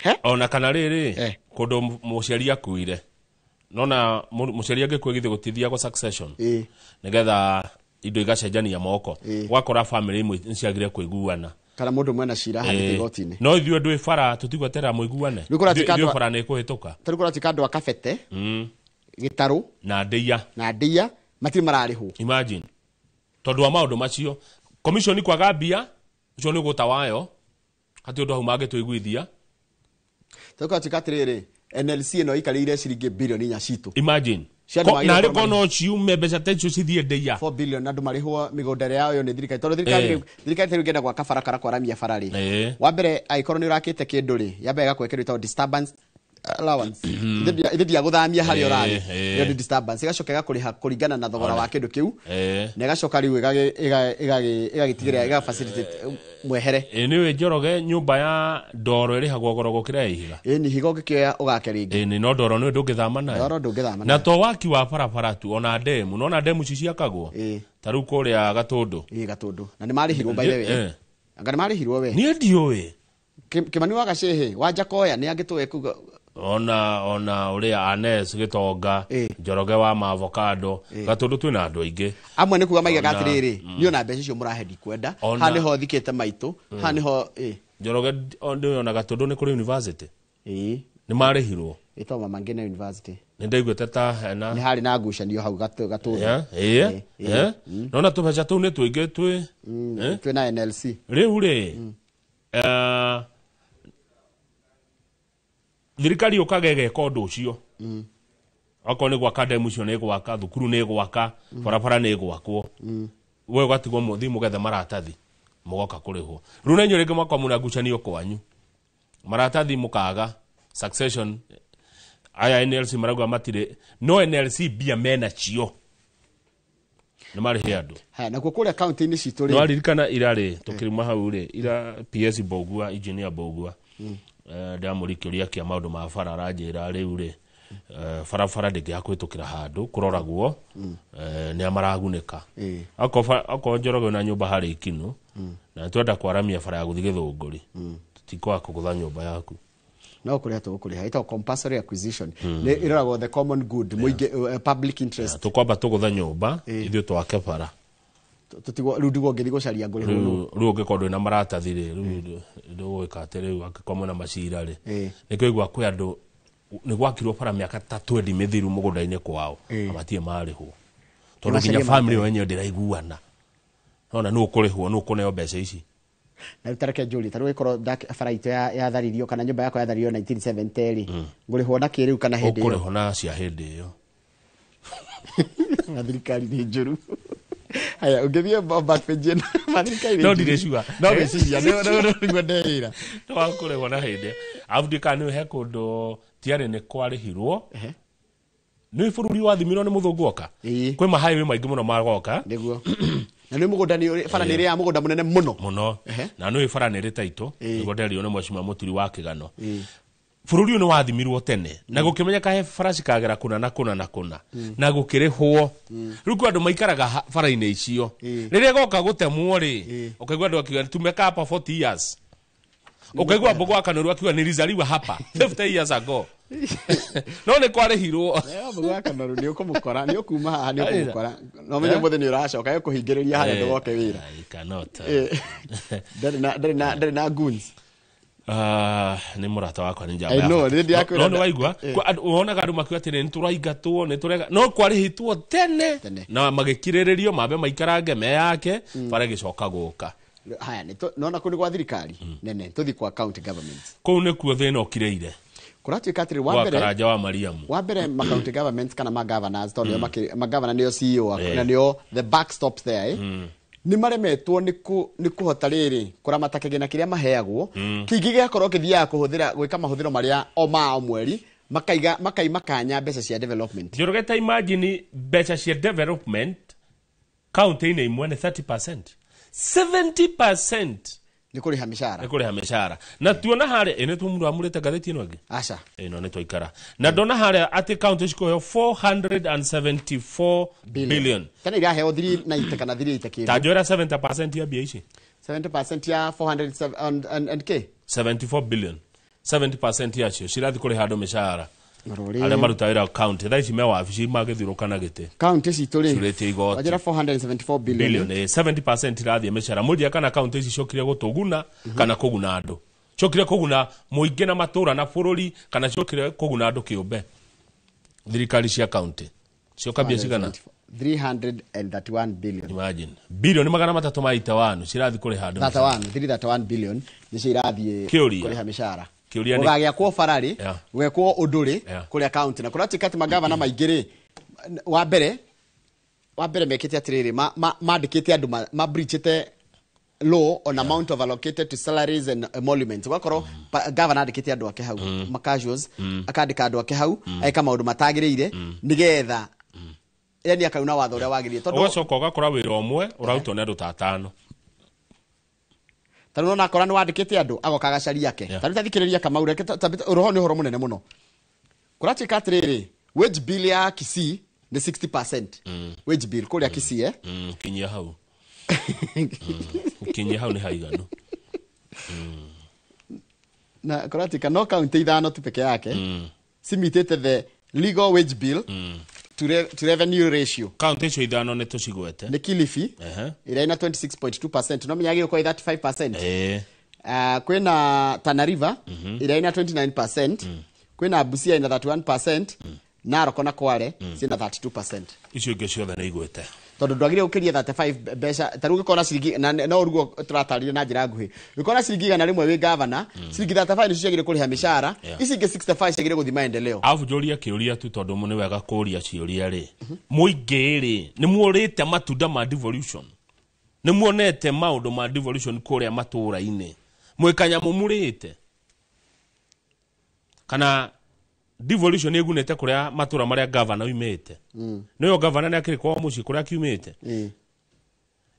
He? Ona kana rĩrĩ, kũndũ mũciari akuire, nona mũciari angĩkua githĩ gũtithiagwo succession? Ĩĩ. Nĩgetha indo igacenjania moko. Gwakora family imwe nĩciagire kũiguana. Kana mũndũ mwena cira handĩte igoti-inĩ. No ithuĩ andũ ĩ bara tũtigweterera mũiguane. Rĩu kũratuĩka Ithuĩ andũ bara nĩ ĩkũhĩtũka. Tarĩu kũratuĩka andũ a Kabete, Gĩtarũ na ndĩia. Na ndĩia matirĩ mararĩhwo. Imagine, tondũ wa maũndũ macio, commission kwaga mbia, ũcio nĩ ũgũta wayo, hatirĩ ũndũ hau mangĩtũiguithia. Tarĩu kũratuĩka atĩrĩrĩ, NLC ĩno ĩikarĩire ciringi 4 bilioni citũ. Imagine. Cia andũ magĩrĩirwo Narĩ gũkorwo ko no ciume mbeca ta icio cithiĩ ndĩia. 4 billion, andũ marĩhwo mĩgũnda ĩrĩa yayo nĩ thirikari, tondũ thirikari thirikari tarĩu ĩngĩenda gwaka bara kana kwaramia bara rĩ, wa mbere angĩkorwo nĩ ũrakĩte kĩndũ rĩ, yambaga ĩgakũhe kĩndũ gĩtagwo disturbance allowance. Ithe ndiagũthamia harĩa ũrarĩ. Ĩyo nĩ disturbance, ĩgacoka ĩgakũrĩha kũringana na thogora wa kĩndũ kĩu, na ĩgacoka rĩu ĩgagĩtigĩrĩra ĩga facilitate mwehere. Ĩ nĩ Njoroge, nyũmba ya ndoro ĩrĩhagwo goro gũkĩra ya ihiga. Ĩ ni higa ũngĩkĩoya ũgake rĩngĩ. Ĩ nĩ, no ndoro nĩ ndũngĩthama nayo. Ndoro ndũngĩthama na nayo. To waki wa barabara tu, ona ndemu, nona ndemu ici ciakagwo ta rĩu kũrĩa Gatũndũ. Ĩ, Gatũndũ, na nĩ marĩhirwo by the way. Anga nĩ marĩhirwo we? Niĩ ndiũĩ. Kĩmani wa Gacĩhĩ wa Njakoya nĩ angĩtũĩ kuga. Ona ũrĩa Anes Gĩtonga, Njoroge wa maavocado, Gatũndũ twĩna andũ aingĩ. Amwe nĩ kuga maigaga atĩrĩrĩ, niĩ ona mbeca icio mũrahe ndikwenda. Haha nĩho thikĩte maitũ, haha nĩho ĩ. Njoroge, ndĩona Gatũndũ nĩ kũrĩ university. Ĩ. Nĩ marĩhirwo. Ĩtagwo Mama Ngina University. Nĩ ndaiguĩte ta hena Nĩ harĩ na ngucanio hau Gatũndũ. Yeah, ĩĩ, ĩĩ. Nona tũbeca tũu nĩ tũingĩ twĩ Twĩna NLC. Rĩu rĩ, thirikari yũkaga ĩgeka ũndũ ũcio, okorwo nĩ gwaka ndemu icio nĩ gwaka, thukuru nĩ gwaka, barabara nĩ gwakwo, we ũgatigwo mũthiĩ mũgethe maratathi mũgoka kũrĩhwo. Rĩu na inyuĩ rĩngĩ mwakwa mũna ngucanio kwanyu, maratathi mũkaga, succession aya NLC marauga matirĩ, no NLC mbia mena cio nĩ marĩhe andũ. Haya, nakuo kũrĩa kaunti-inĩ citũ nĩ rĩ? Waririkana ira rĩ, tũkĩrima hau rĩ, ira PS Mbogua, engineer Mbogua, ndamũria kĩũria kĩa maũndũ ma bara, aranjĩra rĩu rĩ, barabara ndĩngĩaga kũhĩtũkĩra handũ kũroragwo nĩa maragunĩka. Okorwo Njoroge na nyũmba harĩ Ikinu na twenda kwaramia bara ya gũthiĩ Gĩthũngũri, tũtikwaga kũgũtha nyũmba yaku. No kũrĩha tũgũkũrĩha, ĩtagwo compulsory acquisition, nĩ ĩroragwo the common good, mũingĩ, public interest. Tũkwamba tũgũthe nyũmba ithuĩ twake bara. Tũtigwo rĩu, ndigwo ngĩthiĩ gũcaria ngũrĩhwo nũ. Rĩu ũngĩkorwo ndwĩna maratathi rĩ, rĩu ndũgwĩka atĩ rĩu angĩkorwo mwĩna macira rĩ, nĩkĩo igua kwĩ andũ nĩ gwakirwo bara mĩaka ta 20 mĩthiru mũgũnda-inĩ kwao na matirĩ marĩhwo. Tondu nginya family yo yenyewe ndiraiguana. Nona nũ ũkũrĩhwo, nũ ũkũneo mbeca ici. Na rĩu tareke njũrie, ta rĩu ĩkorwo bara itũ yatharirio kana nyũmba yakwa yatharirio 1970 rĩ, ngũrĩhwo na kĩ rĩu kana hĩndĩ ĩyo? Ũkũrĩhwo na cia hĩndĩ ĩyo. Na thirikari nĩ njũru. Haya, ũngĩthiĩ back page ĩno, mathirikari nĩ No njũru. ndirĩ sure. No gwĩciria, nĩguo ndeĩra. No wakũrĩhwo na hĩndĩ. Arabu ndikana nĩ he kũndũ tiarĩ nĩ kwarĩhirwo. Nĩ bũrũri wathimirwo nĩ mũthũngũ oka. Ĩĩ. Kwĩ ma highway maingĩ mũno magoka. Nĩguo. Na nĩ mũgũnda nĩ bara nĩ ĩrĩa mũgũnda mũnene mũno. Mũno. Na nĩ bara nĩ ĩrĩ taitũ. Ĩĩ. Nĩguo nderirwo nĩ mheshimiwa Mũturi wa Kĩgano. Ĩĩ. Bũrũri ũyũ nĩ wathimirwo tene na gũkĩmenyeka he bara cikagera kũna na kũna na kũna na gũkĩrĩhwo. Rĩu kwĩ andũ maikaraga bara-inĩ icio. Rĩrĩa goka gũtemwo rĩ, ũkaigua andũ akiuga tumekaa hapa 40 years. Ũkaigua Mbogo wa Kanoru akiuga nilizaliwa hapa 50 years ago. No nĩ kwarĩhirwo. Mbogo wa Kanoru nĩ ũkũmũkora, nĩ ũkuma haha nĩ ũkũmũkora. No menye mũthĩ nĩ ũracoka ĩkũhingĩrĩria harĩa ndũgoke wĩra. I cannot. Ndarĩ na goons. Nĩ mũrata wakwa nĩ njamba I know, ya bata. nĩ ndĩrakwĩra No nĩ waigua wonaga andũ makiuga atĩrĩ nĩ tũraingatwo nĩ tũrega no kwarĩhĩtwo tene Tene. na magĩkirĩrĩrio mambe maikarange meyake bara ĩgĩcoka gũka. Haya, nona kũu nĩ gwa thirikari nene, tũthiĩ kwa county government. Kũu nĩkuo thĩna ũkirĩire. Kũratuĩka atĩrĩ, Gwa Karanja wa Mariamu. wa mbere ma county governments kana ma governors, tondũ nĩo ma governor nĩo CEO na nĩo the back stops there, nĩ maremetwo nĩ kũhota rĩrĩ kũramata kĩgĩna kĩrĩa maheagwo. Kĩingĩ gĩgakorwo kĩthiaga kũhũthĩra gwĩka mahũthĩro marĩa o ma o mweri, makaiga makaima kanya mbeca cia development. Njoroge, ta imagine mbeca cia development county-inĩ imwe nĩ 30%. 70% nĩ kũrĩha mĩcara. Nĩ kũrĩha mĩcara. Na tuona harĩa ĩ nĩ tũmuramũrĩte ngathĩti ĩno ĩngĩ. Aca. Ĩno nĩ twaikara. Na ndona harĩa atĩ county cikũheo 474 billion. Tene iraheo 390 kana 380 kĩndũ. Ta njĩra 70% ya mbia ici. 70% ya 407 and k 74 billion. 70% yacio cirathiĩ kũrĩha andũ mĩcara. Marũrĩ. Arĩa maruta wĩra county thaa ici me wabici magĩthiũrũka na gĩtĩ. County citũ rĩ, Ciurĩtie igoti. wanjĩra 474 billion. Billion, 70% irathiĩ mĩcara. Mũnjia kana county ici ciokire gũtũguna kana kũguna andũ. Ciokire kũguna mũingĩ na matũra na bũrũri kana ciokire kũguna andũ kĩũmbe. Thirikari cia county cioka mbia cigana? 331 billion. Imagine. Bilioni 381 cirathiĩ kũrĩha andũ. 31 331 billion nĩcio irathiĩ Kĩũria. kũrĩha mĩcara. Kĩũria nĩ- Gũgagĩakwo bara rĩ, gwekwo ũndũ rĩ kũrĩa county, na kũratuĩka atĩ magavana maingĩ rĩ, wa mbere mekĩte atĩrĩrĩ, mandĩkĩte andũ ma breachĩte law on amount of allocated to salaries and emoluments. Ũgakorwo governor andĩkĩte andũ ake hau, ma casuals, akandĩka andũ ake hau, eka maũndũ matagĩrĩire nĩgetha yani akauna watho ũrĩa wagĩrĩire. Tondũ Ũgacoka ũgakora wĩra ũmwe ũrarutwo nĩ andũ ta atano. Ta rĩu ona akora nĩ wandĩkĩte andũ agoka agacaria ake. Ta rĩu tathikĩrĩria Kamau, reke ũroho nĩ ũhoro mũnene mũno. Kũratuĩka atĩrĩrĩ, wage bill ya Kisii nĩ 60%. Wage bill kũrĩa Kisii, Kinyia hau. Kinyia hau nĩ haiganu. Na kũratuĩka no county ithano tu peke yake cimitĩte the legal wage bill to revenue ratio. County icio ithano nĩ tũcigwete. Nĩ Kilifi ĩrĩa ĩna 26.2%, no menya gĩgũkorwo 35%. Kwĩna Tana River ĩrĩa ĩna 29%, kwĩna Busia ĩna 31%, Narok na Kwale ciĩna 32%. Icio ingĩ ciothe nĩ igwĩte. Tondũ ndwagĩrĩire gũkĩria 35 mbeca, ta rĩu ũngĩkorwo na ciringi, na no ũriguo tũratarĩria na njĩra nguhĩ, ũngĩkorwo na ciringi 100 wĩ gavana, ciringi 35 nĩcio ciagĩrĩire kũrĩha mĩcara, ici ingĩ 65 ciagĩrĩire gũthiĩ maendeleo. Arabu njũrie kĩũria tu tondũ nĩ wega kũũria ciũria rĩ. Mũingĩ rĩ, nĩ muorĩte matunda ma devolution. Nĩ muonete maũndũ ma devolution kũrĩa matũũra-inĩ. Mwĩ kanyamũ mũrĩte. Kana devolution nĩ ĩgunĩte kũrĩa matũũra marĩa gavana oimĩte. Nĩyo gavana nĩ akĩrĩ kwao mũciĩ kũrĩa akiumĩte.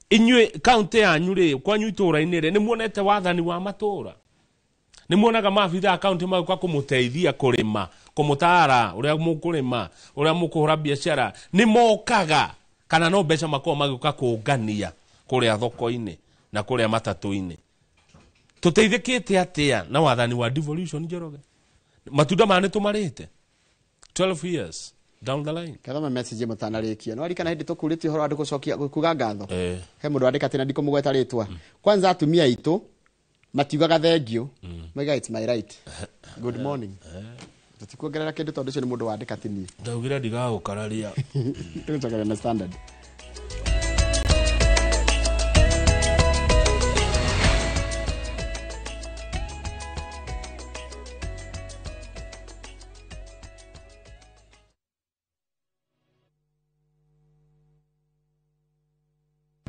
Inyuĩ county yanyu rĩ, kwanyu itũũra-inĩ rĩ, nĩ muonete wathani wa matũũra. Nĩ muonaga maabitha a county magĩũka kũmũteithia kũrĩma, kũmũtaara ũrĩa mũkũrĩma, ũrĩa mũkũhũra biacara. Nĩ mokaga kana no mbeca makoragwo magĩũka kũngania kũrĩa thoko-inĩ na kũrĩa matatũ-inĩ. Tũteithĩkĩte atĩa na wathani wa devolution, Njoroge? Matunda maya nĩ tũmarĩte 12 years down the line. Kathoma message mũtanarĩkia. No arikana hĩndĩ tũkũrĩtie ũhoro wa andũ gũcokia kuga ngatho. He mũndũ andĩka atĩ na ndikũmũgweta rĩtwa. Kwanza atumia aitũ matiugaga thengiũ. Maiga it's my right. Good morning. Tũtikuongerera kĩndũ tondũ ũcio nĩ mũndũ wandĩka ti niĩ. Ndaugire ndigagũkararia. Tũgũcokeria na Standard.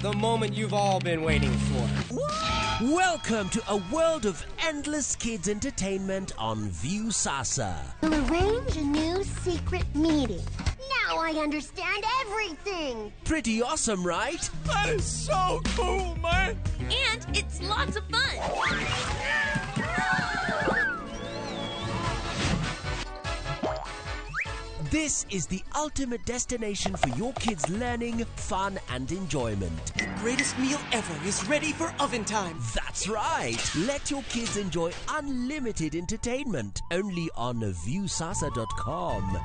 The moment you've all been waiting for. Welcome to a world of endless kids entertainment on Viusasa. We'll arrange a new secret meeting. Now I understand everything. Pretty awesome, right? That is so cool, man. And it's lots of fun. This is the ultimate destination for your kids' learning, fun, and enjoyment. The greatest meal ever is ready for oven time. That's right. Let your kids enjoy unlimited entertainment only on Viusasa.com.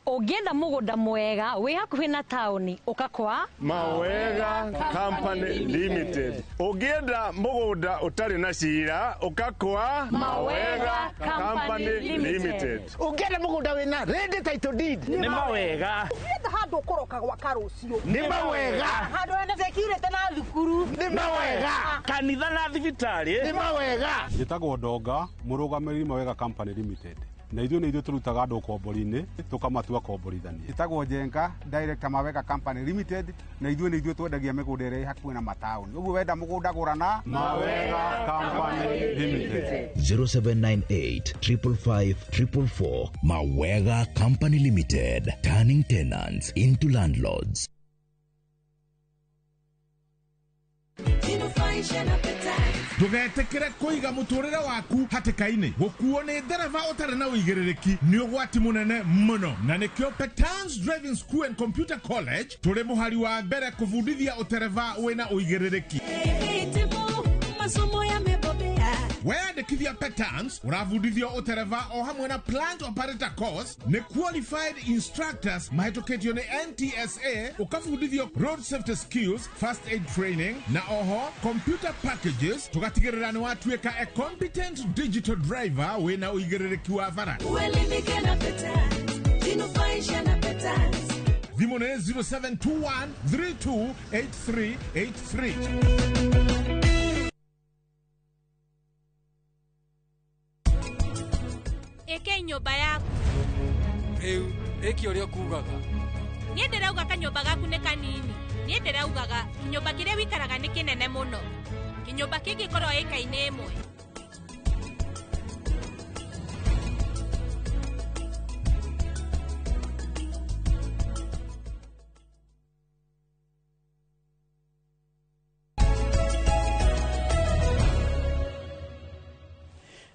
Ũngĩenda mũgũnda mwega wĩ hakuhĩ na taũni ũka kwa Mawega Company Limited. Ũngĩenda mũgũnda ũtarĩ na cira ũka kwa Mawega Company Limited. Ũngĩenda mũgũnda wĩna ready title deed nĩ Mawega. Ũngĩenda handũ ũkũroka gwaka rũciũ nĩ Mawega. Handũ hena security na thukuru nĩ Mawega. Kanitha na thibitarĩ nĩ Mawega. Njĩtagwo Ndonga, mũrũgamĩrĩri Mawega Company Limited. Na ithuĩ nĩ ithuĩ tũrutaga andũ ũkombori-inĩ tũkamatua komborithania. Ĩtagwo Njenga, director Mawega Company Limited, na ithuĩ nĩ ithuĩ twendagia mĩgũnda ĩrĩa ĩ hakuhĩ na mataũni. Ũguo wenda mũgũnda gũra na Mawega Company Limited. 0798 555 444. Mawega Company Limited, turning tenants into landlords. Ndũgetĩkĩre kũiga mũtũrĩre waku hatĩka-inĩ. Gũkuo nĩ ndereba ũtarĩ na ũigĩrĩrĩki nĩ ũgwati mũnene mũno, na nĩkĩo Petans Driving School and Computer College tũrĩ mũhari wa mbere kũbundithia ũtereba wĩna ũigĩrĩrĩki. Weyandĩkithia Petans ũrabundithio ũtereba o hamwe na plant operator course nĩ qualified instructors mahĩtũkĩtio nĩ NTSA, ũkabundithio road safety skills, first aid training na oho computer packages, tũgatigĩrĩra nĩ watuĩka a competent digital driver wĩna ũigĩrĩrĩki wa bara. Thimũ nĩ 0721 328383. Ĩke nyũmba yaku. Rĩu ĩki ũrĩa ũkugaga. Niĩ ndĩrauga kanyũmba gaku nĩ kanini. Niĩ ndĩraugaga kĩnyũmba kĩrĩa wĩikaraga nĩ kĩnene mũno. Kĩnyũmba kĩngĩkorwo ĩka-inĩ ĩmwe.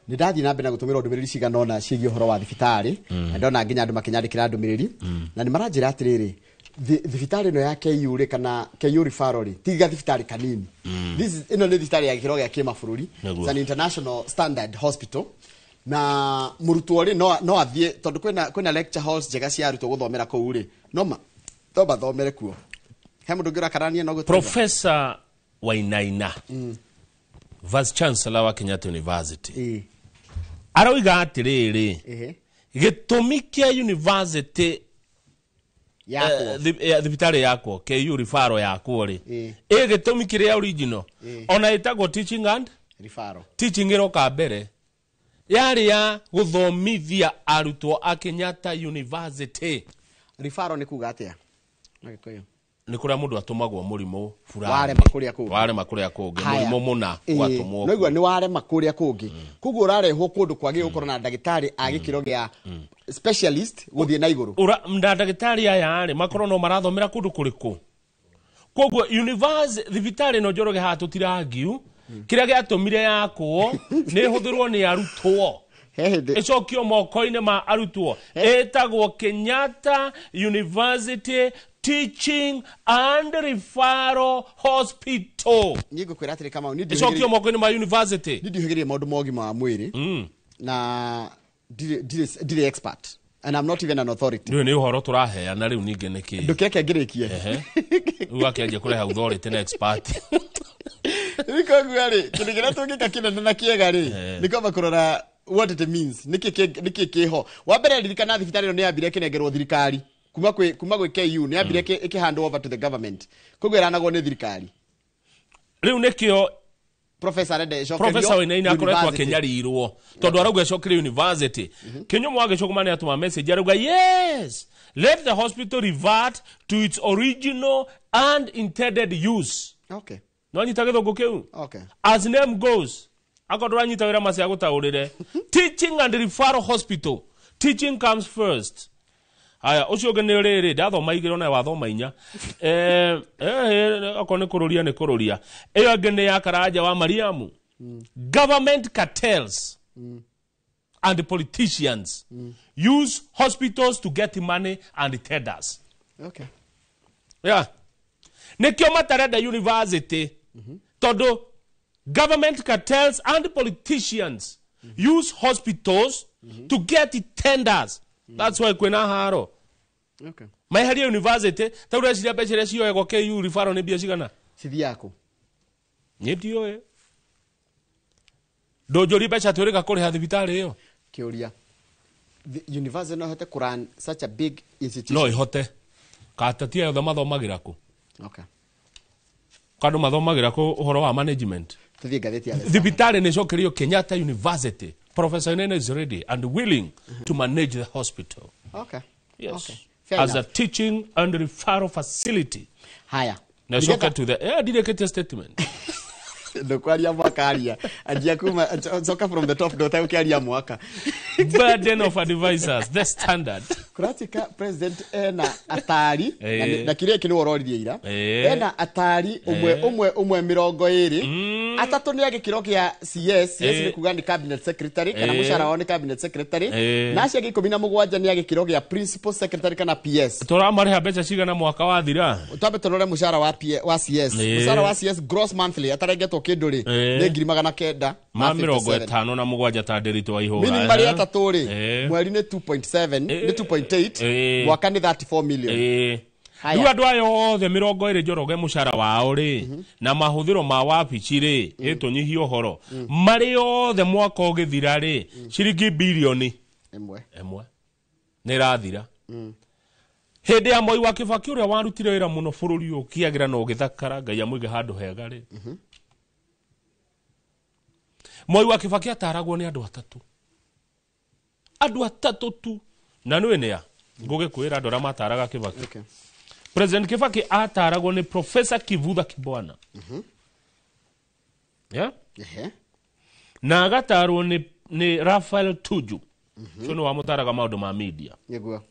Nĩ ndathiĩ na mbere na gũtũmĩrwo ndũmĩrĩri cigana ũna ciĩgiĩ ũhoro wa thibitarĩ, na ndona nginya andũ makĩnyandĩkĩra ndũmĩrĩri, na nĩ maranjĩra atĩrĩrĩ, thibitarĩ ĩno ya KU rĩ, kana KU referral rĩ, tiga thibitarĩ kanini. This is ĩno nĩ thibitarĩ ya gĩkĩro gĩa kĩmabũrũri. It's an international standard hospital. Na mũrutwo rĩ no athiĩ tondũ kwĩna lecture halls njega cia arutwo gũthomera kũu rĩ, no mathomere kuo. He mũndũ ũngĩ ũrakarania no gũtũra? Professor Wainaina, Vice Chancellor wa Kenyatta University, aroiga atĩrĩrĩ, gĩtũmi kĩa university thibitarĩ yakwo KU referral yakwo rĩ, ĩ gĩtũmi kĩrĩa original ona ĩtagwo teaching and referral, teaching ĩroka mbere yarĩ ya gũthomithia arutwo a Kenyatta University. Referral nĩ kuga atĩa na Gĩkũyũ? Nĩ kũrĩa mũndũ atũmagwo mũrimũ fulani, warema kũrĩa kũngĩ, warema kũrĩa kũngĩ, mũrimũ mũna ũgatũmwo. No igua nĩ warema kũrĩa kũngĩ, koguo ũrarehwo kũndũ kwagĩrĩirwo gũkorwo na ndagĩtarĩ a gĩkĩro gĩa specialist gũthiĩ na igũrũ. Na ndagĩtarĩ aya rĩ makorwo no marathomera kũndũ kũrĩkũ? Koguo university thibitarĩ ĩno Njoroge haha tũtirangiu, kĩrĩa gĩatũmire yakwo nĩ ĩhũthĩrwo nĩ arutwo, ĩcokio moko-inĩ ma arutwo, ĩtagwo Kenyatta University Teaching and Referral Hospital. Niĩ ngũkwĩra atĩrĩ Kamau, ĩcokio moko-inĩ ma university. Niĩ ndiũhĩgĩrĩire maũndũ ma ũgima wa mwĩrĩ, na ndirĩ expert and I'm not even an authority. Nĩ ũhoro tũraheana rĩu ningĩ nĩkĩ? Ndũkeke ngĩrĩkie. Rĩu akĩanjia kũrehe authority na expert. Rĩu koguo rĩ, kĩndũ kĩrĩa tũngĩka kĩnene na kĩega rĩ, nĩ kwamba kũrora what it means, nĩkĩ kĩho. Wa mbere ririkana thibitarĩ ĩno nĩ yambire ĩkĩnengerwo thirikari kuma gwĩ KU, nĩ yambire ĩkĩ hand over to the government, koguo ĩranagwo nĩ thirikari. Rĩu nĩkĩo Professor arenda ĩcokerio Professor Wainaina akoretwo university. akĩnyarirwo tondũ arauga ĩcokerio university. Kĩnyũmũ wa Gĩcũgũma nĩ atũma message arauga, yes, let the hospital revert to its original and intended use. Okay. No nyita gĩthũngũ kĩu? Okay. As name goes, akorwo ndũranyita wĩra macia gũtaũrĩre, teaching and referral hospital, teaching comes first. Aya, ũcio ũngĩ nĩ rĩrĩ, ndathoma igĩrĩ ona wathoma inya. Okorwo nĩ kũrũria nĩ kũrũria. Ĩyo ĩngĩ nĩ ya Karanja wa Mariamu. Government cartels and politicians use hospitals to get money and tenders. Okay. Yeah. Nĩkĩo matarenda university, tondũ government cartels and politicians use hospitals to get tenders. That's why kwĩna haro. Okay. Maeherie university, ta ũreciria mbeca iria cioyagwo KU referral nĩ mbia cigana? Cithiaga kũ? Niĩ ndiũĩ. Ndũnjũrie mbeca twĩrĩga kũrĩha thibitarĩ ĩyo. Kĩũria. The university no ĩhote kũrun such a big institution? No ĩhote. Katati othe mathomagĩra kũ? Okay. Kandũ mathomagĩra kũ ũhoro wa management? Tũthiĩ ngathĩti ya The Standard. Thibitarĩ nĩ ĩcokerio Kenyatta University. Professor Wainaina is ready and willing to manage the hospital. Okay. Yes. Okay. Fair As enough. a teaching and referral facility. Haya. Na coke to the ndirĩkĩtie statement. Ndũkwaria mwaka aria. Anjia kuma coka from the top ndũte ũkĩaria mwaka. Burden of advisors, The Standard. Kũratuĩka president ena atari na kĩrĩa kĩ nĩwe ũroririe ira. Ena atari ũmwe ũmwe ũmwe 20. Atatũ nĩ a gĩkĩro kĩa CS, CS nĩ kuga nĩ cabinet secretary kana mũcara wao nĩ cabinet secretary. Na acio angĩ 17 nĩ a gĩkĩro kĩa principal secretary kana PS. Tũramarĩha mbeca cigana mwaka wathira? Twambe tũrore mũcara wa wa CS. Mũcara wa CS gross monthly atarengetwo kĩndũ rĩ nĩ 957. Ma 57 ta ndĩritũ wa ihũra. Meaning marĩ atatũ rĩ mweri nĩ 2.7 nĩ 2.8 mwaka nĩ 34 million. Rĩu andũ aya othe 20 Njoroge mũcara wao rĩ na mahũthĩro ma wabici rĩ ĩtũnyihie ũhoro marĩ othe mwaka ũgĩthira rĩ ciringi bilioni ĩmwe nĩ ĩrathira. Hĩndĩ ya Moi wa Kibaki ũrĩa warutire wĩra mũno bũrũri ũyũ ũkĩagĩra na ũgĩthakara, Ngai amũige handũ hega rĩ, Moi wa Kibaki ataragwo nĩ andũ atatũ. Andũ atatũ tu. Na nĩũĩ nĩa? Ngũgĩkwĩra andũ arĩa mataraga Kibaki. Okay. President Kibaki ataragwo nĩ Professor Kivutha Kibwana. Yeah? Na agatarwo nĩ Raphael Tuju. Ũcio nĩ wamũtaraga maũndũ ma media. Nĩguo.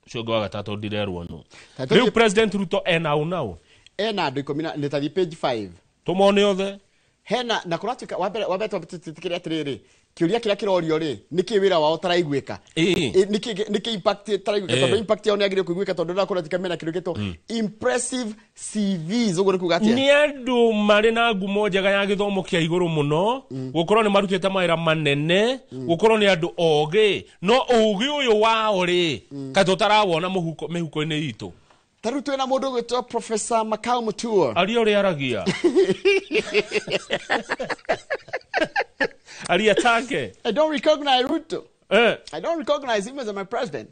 Ũcio ũngĩ wa gatatũ ndirerwo nũ. Rĩu President Ruto ena ũ nao? Ena andũ 10 na nĩ tathi page 5. Tũmone othe. Hena na kũratuĩka wa mbere twĩtĩkĩre atĩrĩrĩ, kĩũria kĩrĩa kĩrorio rĩ nĩkĩ wĩra wao ũtaraiguĩka? Nĩkĩ impact ĩtaraiguĩka? Tondũ impact yao nĩyagĩrĩire kũiguĩka tondũ na kũratuĩka mena kĩndũ gĩtwo impressive CVs, ũguo nĩ kuga atĩa? Nĩ andũ marĩ na ngumo njega ya gĩthomo kĩa igũrũ mũno, gũkorwo nĩ marutĩte mawĩra manene, gũkorwo nĩ andũ ogĩ, no ũgĩ ũyũ wao rĩ kaĩ tũtarawona mĩhuko-inĩ itũ. Ta rĩu twĩna mũndũ ũgwĩtwo Professor Makau Mutua. Aria ũrĩa aragia. Aria take. I don't recognize Ruto. I don't recognize him as my president.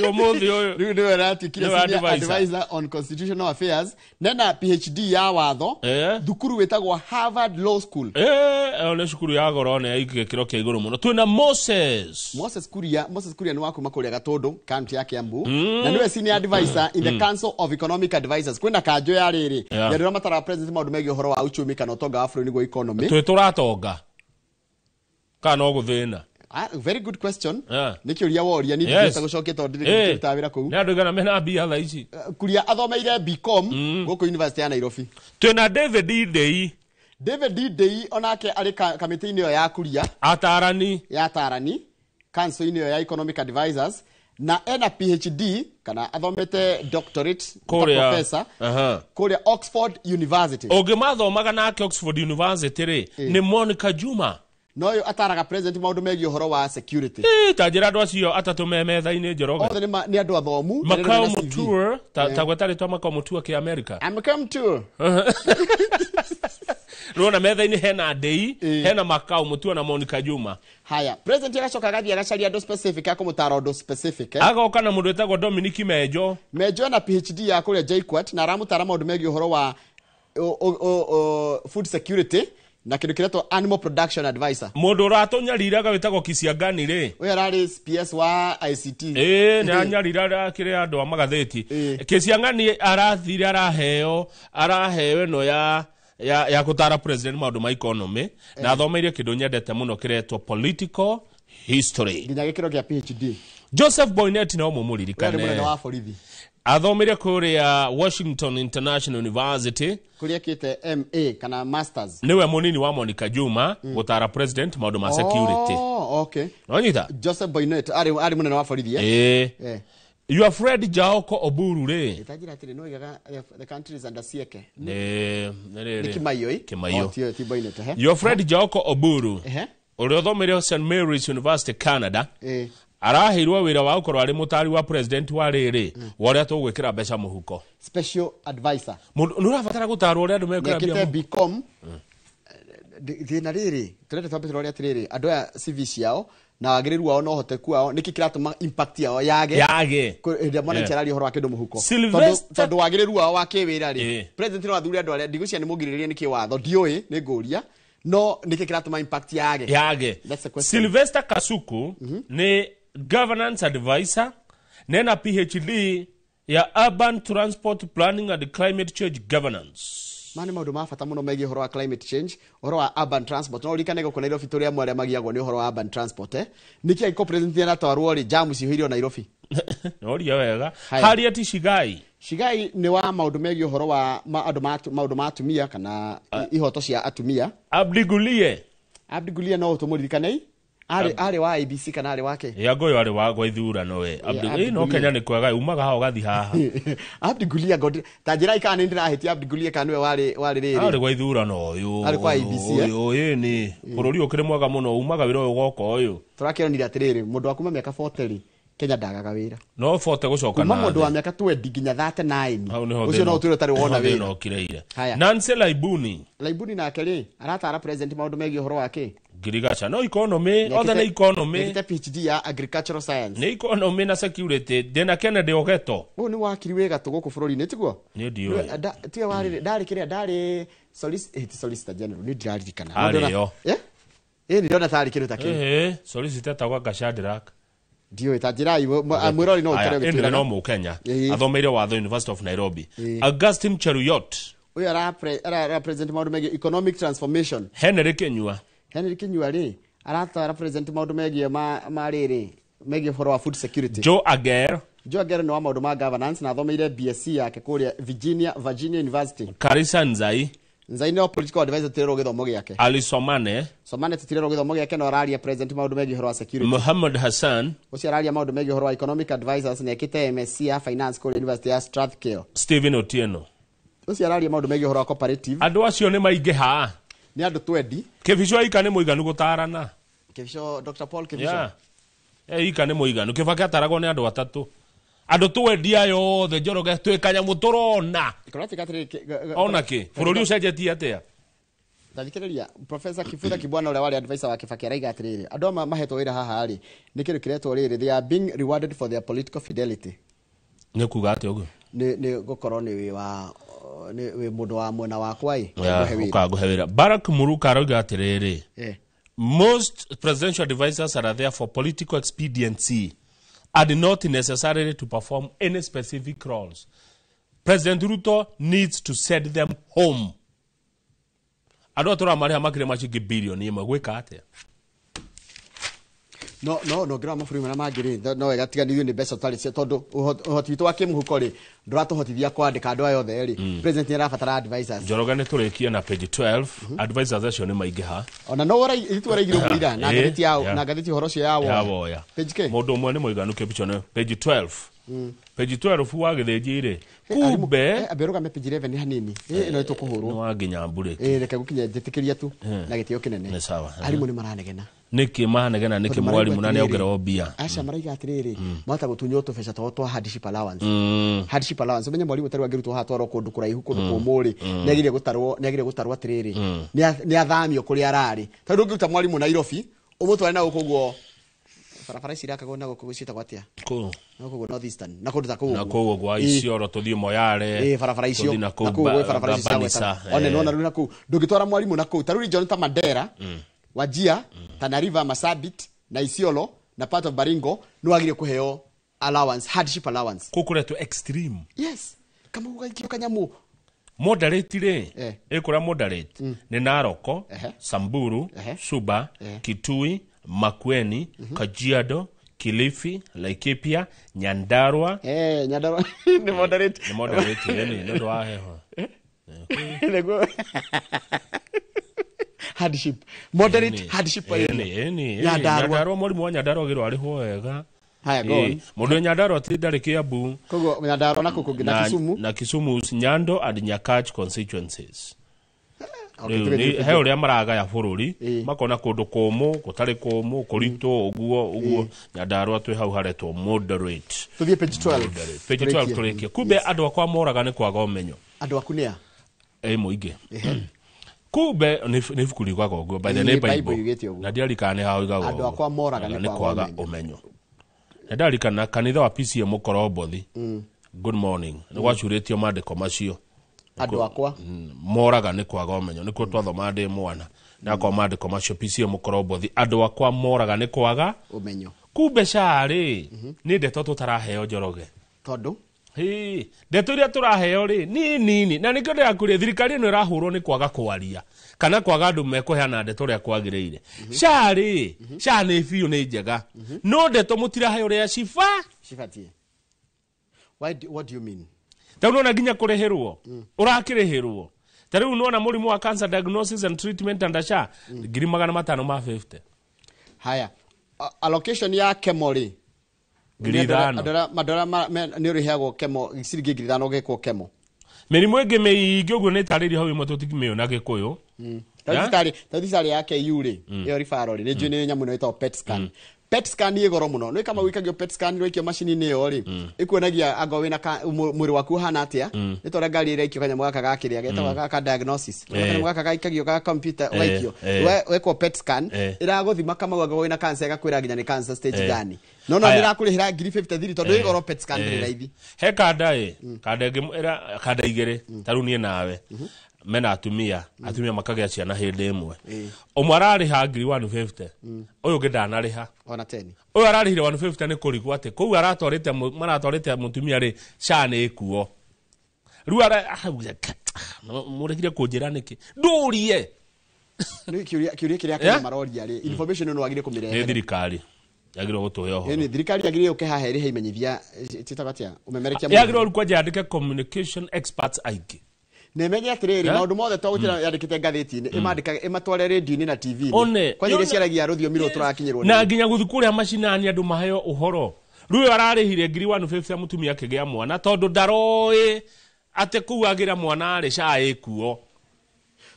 Rĩu nĩwe aratuĩkire senior advisor on constitutional affairs. Nena PhD ya watho. Thukuru wĩtagwo Harvard Law School. Ĩyo nĩ cukuru ya goro nĩ ya gĩkĩro kĩa igũrũ mũno. Twĩna Moses. Moses Kuria, Moses Kuria nĩ wa kuma kũrĩa Gatũndũ, kaunti ya Kiambu. Na nĩwe senior advisor in the Council of Economic Advisors. Kwĩna kanjũ ya rĩrĩ. Ya andũ arĩa mataraga president maũndũ megiĩ ũhoro wa uchumi kana ũtonga wa bũrũri nĩguo economy. Twĩ tũratonga. Kana no gũthĩna? Very good question. Nĩ kĩũria woria, niĩ ndingĩhota gũcokia tondũ ndirĩ ndĩrutaga wĩra kũu. Nĩ andũ aigana mena mbia thaa ici? Kuria athomeire BCom gũkũ University ya Nairobi. Twĩna David Ndei. David Ndei onake arĩ kamĩtĩ-inĩ ĩyo ya Kuria. Atarani. Ya atarani, council-inĩ ĩyo ya Economic Advisors, na ena PhD kana athomete doctorate Kũrĩa professor kũrĩa Oxford University. Ũngĩmathomaga nake Oxford University rĩ nĩ Monica Juma. No ũyũ ataraga president maũndũ megiĩ ũhoro wa security. Ta njĩra andũ acio atatũ me metha-inĩ Njoroge. Othe nĩ andũ athomu. Makau Mutua, ta gweta rĩtwa Makau Mutua kĩa America. Makau Mutua. Rona metha-inĩ hena Ndei, hena Makau Mutua na Monica Juma. Haya, president agacoka agathiĩ agacaria andũ specific akũmũtara ũndũ specific. Agoka na mũndũ wĩtagwo Dominic Menjo. Menjo na PhD ya kũrĩa JKUAT na aramũtara maũndũ megiĩ ũhoro wa food security na kindu kiretwo animal production advisor. Mundu uratũnyariraga wĩtagwo Kisiangani rĩ, ũyũ ararĩ PS wa ICT. Ĩĩ, nĩ anyarira kĩrĩa andũ a magathĩti. Kisiangani arathire araheo ĩno ya gũtara president maũndũ ma economy, na athomeire kĩndũ nyendete mũno kĩretwo political history nginya gĩkĩro kĩa PhD. Joseph Boynet no Ũyũ arĩ mũmũririkane, mũnene wa borithi athomire kũrĩa Washington International University kũrĩa ekĩte MA kana masters. Niwe munini wa Monica Juma gũtara president maũndũ ma security. Oh, okay. Nonyita Joseph Boynet arĩ mũnene wa borithi, eh? Ĩĩ. Your friend Jaoko Oburu rĩ, Itajira atĩrĩ, no igaga the country is under siege. Nĩ Nĩ rĩrĩ Kimaiyo ĩ? Kimaiyo. Oh, ti Boynet, ehe. Your friend Jaoko Oburu Ehe. ũrĩa ũthomeire St Mary's University Canada Ĩĩ. araheirwo wĩra wa gũkorwo arĩ mũtari wa president wa rĩrĩ wa ũrĩa tũgwĩkĩra mbeca mũhuko. Special advisor. Mũndũ nĩ ũrabatara gũtarwo ũrĩa andũ mekĩra mbia Nĩekĩte mũhuko. BCom. Thĩna rĩrĩ tũrenda twambe tũrore atĩrĩrĩ, andũ aya CV ciao na wagĩrĩru wao na ũhoteku wao nĩkĩ kĩratũma impact yao yage Yage. Hĩndĩ ĩrĩa mwananchi araria ũhoro wa kĩndũ mũhuko. Tondũ wagĩrĩru wao wa kĩwĩra rĩ, president no athure andũ arĩa ndigwĩciria nĩ mũgirĩrĩrie nĩ kĩwatho, ndiũĩ, nĩ ngũria, no nĩkĩ kĩratũma impact yage? Yage. That's the question. Sylvester Kasuku nĩ governance advisor nena PhD ya urban transport planning and climate change governance. Maya nĩ maũndũ ma bata mũno megiĩ ũhoro wa climate change, ũhoro wa urban transport. No ũririkane gũkũ Nairobi tũrĩ amwe arĩa magiagwo nĩ ũhoro wa urban transport, eh? Nĩkĩ angĩkorwo president nĩaratwarwo rĩ, jam cihũire o Nairobi? Noria wega. Haya. Harriet Shigai. Shigai nĩ wa maũndũ megiĩ ũhoro wa andũ maũndũ ma atumia kana ihoto cia atumia. Abdi Gulie. Abdi Gulie no tũmũririkane, arĩ wa IBC kana arĩ wake? Ya ngoyo arĩ wa gwa ithurano we. Abdi Abdi no Gulie. Kenya nĩ kwega umaga haha ũgathi haha. Abdi Gulie ngo ta njĩra ikana nĩ ndĩrahĩtia Abdi Gulie kana nĩwe warĩ rĩrĩ. Arĩ gwa ithurano ũyũ. Arĩ kwa IBC, eh? Ũyũ ĩ nĩ bũrũri ũkĩrĩ mwega mũno umaga wĩra ũyũ ũgoka ũyũ. Tũrakĩonire atĩrĩrĩ, mũndũ wa kuma mĩaka 40 rĩ, Kenya ndagaga wĩra. No bote gũcoka Kuma na mũndũ wa thĩ. mĩaka 20 nginya 39 Hau nĩho ũcio no thĩna- ũtwĩre ũtarĩ wona nĩho thĩna wĩra. ũkireire. Haya. Nancy Laibuni. Laibuni nake rĩ, aratara president maũndũ megiĩ ũhoro wa kĩ? Ngirigaca no economy, othe nĩ economy. Nĩekĩte PhD ya agricultural science. Nĩ economy na security. Ndĩna Kennedy Ogeto. Ũyũ nĩ wakiri wĩ gatũ gũkũ bũrũri-inĩ, tiguo? Nĩ ndiũĩ. Tiwe warĩ ndarĩ kĩrĩa ndarĩ ti solicitor general, nĩ ndiraririkana. Arĩ yo. Eh? Ĩ nĩ ndĩrona tarĩ kĩndũ ta kĩu. Ĩhĩ, solicitor etagwo anga Shadrack. Ndiũĩ, ta njĩrai mwĩrori no Aya, ũkere ĩno ũgĩtwĩraga. no mũkenya Ĩĩ. athomeire watho University of Nairobi. Augustine Cheruiyot. Ũyũ ara present maũndũ megiĩ economic transformation. Henry Kinyua. Henry Kinyua rĩ, aratara present maũndũ megiĩ ma rĩrĩ megiĩ ũhoro wa food security. Joe Ager. Joe Ager nĩ wa maũndũ ma governance na athomeire BSc yake kũrĩa Virginia University. Karisa Nzai. Nzai nĩ political advisor tũtirerwo gĩthomo gĩake. Ali Somane. Somane tũtirerwo gĩthomo gĩake no araria president maũndũ megiĩ ũhoro wa security. Muhammad Hassan. Ũcio araria maũndũ megiĩ ũhoro wa economic advisors na ekĩte MSc ya finance kũrĩa University ya Strathclyde. Stephen Otieno. Ũcio araria maũndũ megiĩ ũhoro wa cooperative. Andũ acio nĩ maingĩha. Nĩ andũ twendi. Kĩbico ika nĩ mũiganu gũtarana. Kĩbico, Dr. Paul Kĩbico. Yeah. Ika nĩ mũiganu. Kĩbaki ataragwo nĩ andũ atatũ. Andũ twendia yothe Njoroge twĩ kanyamũ tũrona. Kũratuĩka atĩrĩrĩ, Ona kĩ? Bũrũri ũcenjetie atĩa? Tathikĩrĩria, Professor Kibutha Kibwana ũrĩa warĩ advisor wa Kibaki araiga atĩrĩrĩ, andũ aya mahetwo wĩra haha rĩ, nĩ kĩndũ kĩretwo rĩrĩ, they are being rewarded for their political fidelity. Nĩ kuga atĩa ũguo? Nĩ gũkorwo nĩ wĩ wa nĩ wĩ mũndũ wa mwena wakwa ĩ, Yeah, ngũhe wĩra. ũkangũhe wĩra. Barack Muruka arauga atĩrĩrĩ, most presidential advisors are there for political expediency and not necessarily to perform any specific roles. President Ruto needs to send them home. Andũ aya tũramarĩha makĩria ma ciringi bilioni ĩmwe gwĩka atĩa? No no no ngĩrora mabũrũri marĩa mangĩ rĩ, no wega tiga ithuĩ nĩ mbeca tũtarĩ cio tondũ ũhoti witũ wa kĩmũhuko rĩ ndũratũhotithia kwandĩka andũ aya othe rĩ. President nĩ arabatara advisors. Njoroge nĩ tũrĩkie na page 12. Advisors acio nĩ maingĩha. Ona no ithuĩ ũraigire ũguo ira na ngathĩti ya na ngathĩti ũhoro ũcio ya Ya woya. woya. Page kĩ? Mũndũ ũmwe nĩ mũiganu kĩbico nĩ page 12. Page 12 wa gĩthĩnji rĩ. Kumbe ambe rũgame page 11 hanini. Ĩno ĩtũkũhũrwo. Nĩ wa nginya mburĩki. Reke gũkinya njĩtĩkĩria tu na gĩtĩo kĩnene. Nĩ sawa. Arimũ nĩ maranegena. Nĩkĩ maranegena nĩkĩ Tondũ mwarimũ na marauga nĩongererwo mbia? Aca marauga atĩrĩrĩ, mahota gũtunywo tũbeca twao twa hardship allowance. Hardship allowance ũmenye mwarimũ tarĩu angĩrutwo haha atwarwo kũndũ kũraihu kũndũ kũmũ rĩ, nĩagĩrĩire gũtarwo atĩrĩrĩ, nĩ athamio kũrĩa ararĩ. Tondũ ndũngĩruta mwarimũ Nairobi ũmũtware na gũkũ ũguo Barabara ici irakagwo na gũkũ ciĩtagwo atĩa? Kũ? Na gũkũ North Eastern na kũndũ ta kũu Na ũguo. kũu gwa Isiolo tũthiĩ Moyale. Ĩ, barabara icio tũthiĩ na na kũu kũu gwĩ barabara icio cia Banisa, gwetana. One nĩwona rĩu na kũu ndũngĩtwara mwarimũ na kũu ta rĩu region ta Mandera, Wajir, Tana River, Marsabit na Isiolo na part of Baringo nĩ wagĩrĩire kũheo allowance, hardship allowance. Kũu kũretwo extreme. Yes, kama ũgaikio kanyamũ. Moderate rĩ, ĩkũrĩa moderate nĩ Naroko, Samburu, Suba, Kitui, Makueni, Kajiado, Kilifi, Laikipia, Nyandarua. Nyandarua nĩ moderate. Nĩ moderate ĩni nĩ ũndũ wa heho. Nĩguo. Hardship. Moderate hardship ĩni area. ĩni ĩni. Nyandarua. Nyandarua mũrimũ wa Nyandarua agĩrwo arĩhwo wega. Haya, go on. Mũndũ wa Nyandarua ti ndarĩ Kiambu. Koguo Nyandarua na kũu kũngĩ na Kisumu. Na Kisumu, Nyando and Nyakach constituencies. Okay, Rĩu tuge he ũrĩa maragaya bũrũri makona kũndũ kũmũ gũtarĩ kũmũ kũritũ ũguo ũguo. Nyandarua twĩ hau haretwo moderate. Tũthiĩ page 12. Moderate. Page 12 Tũrĩkie. tũrĩkie. Kumbe andũ akwa moraga nĩ kwaga ũmenyo. Andũ aku nĩ a? Ĩ mũingĩ. Kumbe nĩ ibuku riugaga ũguo, by the Ĩ, nĩ Bible Bible. yugĩte ũguo. Na ndiarikana nĩ ha ugaga Andũ ũguo. akwa moraga nĩ nĩ kwaga kwaga ũmenyo. Na ndarikana kanitha wa PCM Mũkorombothi. Good morning. Nĩ gwacurĩtio maandĩko macio. Andũ akwa Moraga nĩ kwaga ũmenyo. Nĩkuo twathoma ndĩ mwana. Ndakwa maandĩko macio PCM Mũkorombothi. Andũ akwa moraga nĩ kwaga ũmenyo. Kumbe SHA rĩ, nĩ ndeto tũtaraheo Njoroge. Tondũ? Hĩ, ndeto iria tũraheo rĩ nĩ nini, na nĩkĩo ndĩrakwĩria thirikari ĩno ĩrahũrwo nĩ kwaga kwaria kana kwaga andũ mekũheana ndeto ũrĩa kwagĩrĩire. SHA rĩ, SHA nĩ biũ nĩ njega, no ndeto mũtiraheo ũrĩa ciba Cibatie. What do you mean? Ta rĩu nĩwona nginya kũrĩhĩrwo ũrakĩrĩhĩrwo, ta rĩu nĩwona mũrimũ wa cancer diagnosis and treatment and SHA 550,000. Haya, allocation ya kemo rĩ, 5,000. Andũ arĩa nĩ ũrĩheagwo kemo ciringi 5,000 ũgĩkwo kemo. Mĩrimũ ĩngĩ mĩingĩ ũguo nĩ ĩtarĩirio hau ĩmwe tũtikĩmĩũĩ na Gĩkũyũ. Ta thibitarĩ ya KU rĩ, ĩyo referral rĩ, nĩ njũĩ nĩ nyamũ ĩno ĩtagwo PET scan. PET scan ĩ goro mũno. Nĩ kama wĩkagio PET scan rĩkio macini-inĩ ĩyo rĩ, ĩkuonagia angorwo wĩna mwĩrĩ waku ũhana atĩa. Nĩ ta ũrĩa ngari ĩraikio kanyamũ gaka ga kĩrĩa getagwo gaka diagnosis. Kanyamũ gaka gaikagio ga computer ũgaikio. Wekwo PET scan, ĩragũthima kama angorwo wĩna cancer ĩgakwĩra nginya nĩ cancer stage gani. No no nĩrakũrĩhĩra 53,000 tondũ ĩ goro PET scan ndĩrĩ raithi. He kanda ĩ, kanda ĩngĩ kanda igĩrĩ, ta rĩu niĩ nawe mena atumia, atumia makagĩa ciana hĩndĩ ĩmwe. Ũmwe ararĩha 150,000, ũyũ ũngĩ ndanarĩha. Ona 10. Ũyũ ararĩhire 150 nĩ kũrigwo atĩ kũu maratwarĩte mũtumia rĩ, SHA nĩ ĩkuo. Rĩu mũregire kũnjĩra nĩkĩ? Ndũrie. Nĩ kĩũria kĩrĩa Kenya maroria rĩ, information ĩno wagĩrĩire kũmĩrehe. Nĩ thirikari yagĩrĩirwo gũtũhe ũhoro. Nĩ thirikari yagĩrĩirwo yũke haha ĩrĩhe imenyithia, ciĩtagwo atĩa? Ũmemerekia Yagĩrĩirwo rĩu kwanja yandĩke communication experts aingĩ. Na ĩmenye atĩrĩrĩ, maũndũ mothe to gũtira yandĩkĩte ngathĩti-inĩ, ĩmandĩkage ĩmatware rĩndiũ-inĩ na TV-inĩ. Kwanja iria ciaragia rũthiomi rũrũ tũrakinyĩrwo Na nginya gũthiĩ kũrĩa macinani andũ maheo ũhoro. Rĩu ũyũ ararĩhire 150,000 mũtumia akĩgĩa mwana tondũ ndaroĩ atĩ kũu agĩra mwana rĩ SHA ĩkuo.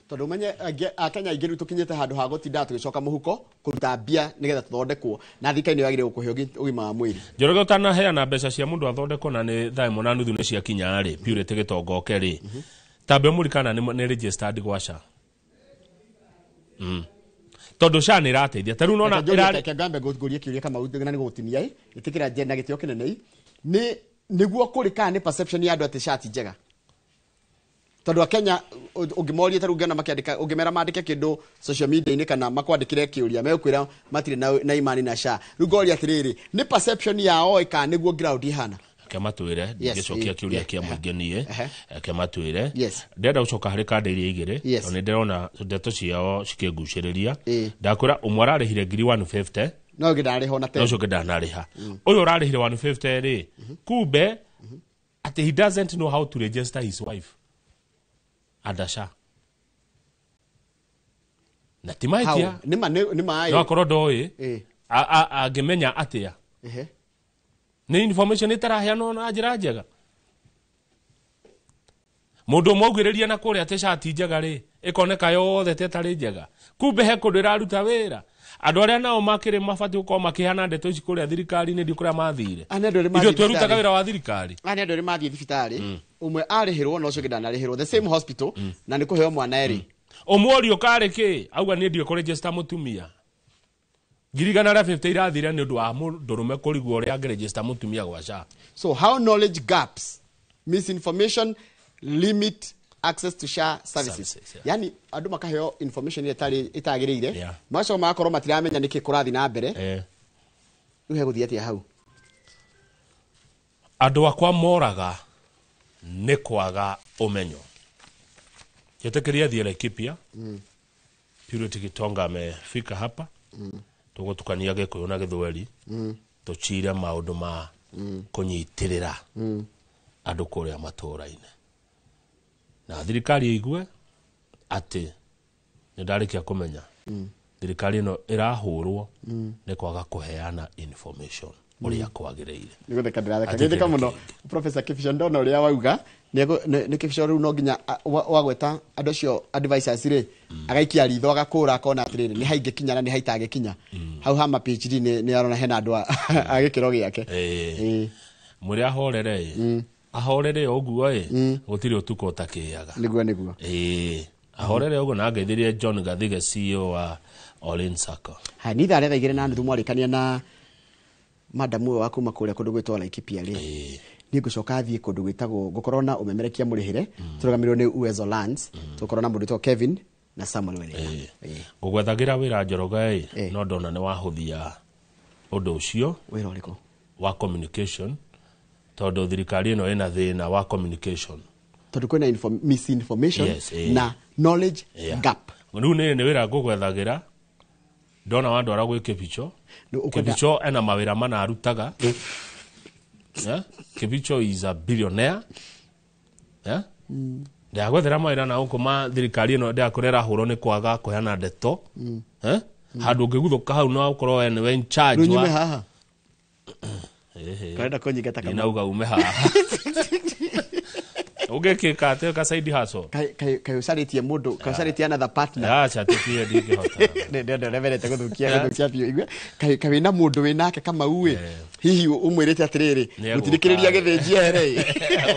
Tondũ ũmenye Akenya aingĩ rĩu tũkinyĩte handũ ha gũtinda tũgĩcoka mũhuko kũruta mbia nĩgetha tũthondekwo, na thirikari nĩ yagĩrĩirwo gũkũhe ũgima wa mwĩrĩ. Njoroge ũtanaheana mbeca cia mũndũ athondekwo na nĩ thaa ĩmwe na nuthu nĩ ciakinya rĩ, Purity Gĩtongoke rĩ, tambe mũrikana nĩ registered gwa SHA. Tondũ SHA nĩ ĩrateithia. Ta rĩu nona Reke njũrie, reke ngambe ngũrie kĩũria Kamau, na nĩ gũgũtinia ĩ, ĩtĩkĩra nje na gĩtĩo kĩnene ĩ, nĩ nĩguo kũrĩ kana nĩ perception ya andũ atĩ SHA ti njega? Tondũ Akenya ũngĩmoria ta rĩu ũngĩona makĩandĩka, ũngĩmera mandĩke kĩndũ social media-inĩ kana makwandĩkĩre kĩũria, megũkwĩra matirĩ na imani na SHA. Rĩu ngoria atĩrĩrĩ, nĩ perception yao ĩ kana nĩguo ground ihana? Reke matwĩre, Yes, ndingĩcokia kĩũria kĩa mũingĩ niĩ. Reke matwĩre. Ndĩrenda gũcoka harĩ kanda iria igĩrĩ, tondũ nĩ ndĩrona ndeto ciao cikĩngucĩrĩria. Ndakwĩra ũmwe ararĩhire 150,000, No ũngĩ ndararĩha ona ten. No ũcio ũngĩ ndanarĩha. Ũyũ ũrarĩhire 150 rĩ, kumbe atĩ he doesn't know how to register his wife under SHA. Na ti mahĩtia. How? Nĩ ma, nĩ ma ĩ. No akorwo ndoĩ, angĩmenya atĩa? Nĩ information ĩtaraheanwo na njĩra njega. Mũndũ ũmwe augĩrĩria na kũrĩa atĩ SHA ti njega rĩ, ĩkoneka yothe ta ĩtarĩ njega. Kumbe he kũndũ ĩraruta wĩra. Andũ arĩa nao makĩrĩ mabatiĩ gũkorwo makĩheana ndeto ici kũrĩa thirikari-inĩ, ndiũ kũrĩa mathire. Aya nĩ andũ erĩ Ithuĩ mathiĩ twĩrutaga thibitarĩ. wĩra wa thirikari. Aya nĩ andũ erĩ mathiĩ thibitarĩ. Ũmwe arĩhĩrwo na ũcio ũngĩ ndanarĩhĩrwo. The same hospital, na nĩ kũheo mwana erĩ. Ũmwe ũrio karĩ kĩ? Auga niĩ ndiũĩ kũregister mũtumia. 150 irathira nĩ ũndũ wa mũndũrũme kũrigwo ũrĩa angĩregister mũtumia gwa SHA. So how knowledge gaps, misinformation limit access to SHA services. Services, yeah. Yani andũ makaheo information ĩrĩa ĩtarĩ ĩtagĩrĩire, Yeah. magacoka magakorwo matiramenya nĩkĩ kũrathiĩ na mbere. Rĩu hegũthiĩ atĩa hau? Andũ akwa moraga nĩ kwaga ũmenyo. Njĩtĩkĩria thiĩ Laikipia. Purity Gitonga amefika hapa. Tũgũtukania Gĩkũyũ na Gĩthweri, tũcire maũndũ ma kũnyitĩrĩra andũ kũrĩa matũũra-inĩ, na thirikari ĩigue atĩ nĩ ndarĩkia kũmenya thirikari ĩno ĩrahũrwo nĩ kwaga kũheana information ũrĩa kwagĩrĩire. Nĩ gũtheka ndĩratheka. Hatirĩ Gĩtheka kĩndũ mũno Professor Kibicho, ndona ũrĩa wauga nĩ Kibicho rĩu no nginya wagweta andũ acio advisors rĩ, agaikia ritho agakũra akona atĩrĩrĩ nĩ haingĩkinya na nĩ haitangĩkinya. Hau ha ma PhD nĩ arona hena andũ a gĩkĩro gĩake. Mwĩre ahorere ĩ, ahorere ũguo ĩ, gũtirĩ ũtukũ ũtakĩaga. Nĩguo nĩguo. Ĩĩ, ahorere ũguo na ngeithirie John Gathige, CEO wa Olin Sacco. Haya, nĩ ithaa rĩa 2:30 mwarĩkania na madamu ũyũ wa kuma kũrĩa kũndũ gwĩtwo Laikipia rĩ, niĩ ngũcoka thiĩ kũndũ gwĩtagwo ngũkorwo na ũmemerekia mũrĩhĩre tũrũgamĩrĩrwo nĩ Uwezo Lands, tũgũkorwo na mũndũ wĩtagwo Kevin na Samuel Werera. Ngũgwethagĩra wĩra Njoroge ĩ, no ndona nĩ wahũthia ũndũ ũcio. Wĩra ũrĩkũ? Wa communication, tondũ thirikari ĩno ĩna thĩna wa communication. Tondũ kwĩna misinformation Yes, na knowledge gap. Rĩu nĩ wĩra ngũgwethagĩra, ndona wandwara gwĩ Kibicho. Kibicho ena mawĩra mana arutaga. Yeah? Kibicho is a billionaire. Yeah? Ndagwethera mawĩra na gũkũ ma thirikari ĩno ndĩrakũrera hũrwo nĩ kwaga kũheana ndeto. Eh? Handũ ũngĩguthũka hau no ũkorwo we nĩwe in charge Rĩu nyume wa haha. Ehe. Karenda kũnyingata kamau. Ndinauga ume haha. Ũngĩkĩka atĩa ka side hustle? Kaĩ ũcarĩtie mũndũ, kaĩ ũcarĩtie another partner? Aca tũtie ndingĩhota. Nĩ ndemerete gũthũkia gũthũkia biũ. Igue kaĩ wĩna mũndũ wĩnake Kamau ĩ, hihi ũmwĩrĩte atĩrĩrĩ, Nĩ mũtirikĩrĩria egũka. gĩthĩnji ehere ĩ.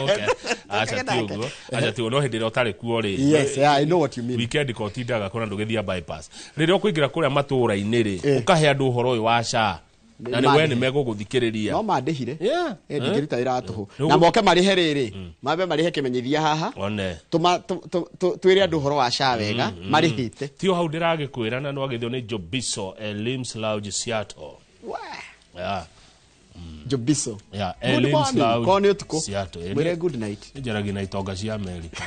Okay. Aca ti ũguo. Aca ti ũguo, no hĩndĩ ĩrĩa ũtarĩ kuo rĩ. Yes, yeah, I know what you mean. Weekend ko ũtindaga kũna ndũgĩthiĩ bypass. Rĩrĩa ũkũingĩra kũrĩa matũũra-inĩ rĩ, ũkahe andũ ũhoro ũyũ wa SHA. Na nĩ we nĩ megũgũthikĩrĩria. No mandĩhire. Yeah. Ndingĩruta wĩra wa tũhũ. Nĩguo- Na moke marĩhe rĩrĩ, mambe marĩhe kĩmenyithia haha. One. Twĩre andũ ũhoro wa SHA wega, marĩhĩte. Tio hau ndĩragĩkwĩra na nĩwagĩthio nĩ Jobiso Elims Lounge Seattle. Yeah. Jobiso. Yeah, Good Elims morning. Lounge Korwo nĩ ũtukũ. Seattle. Mwĩre good night. Njaragia na itonga cia Amerika.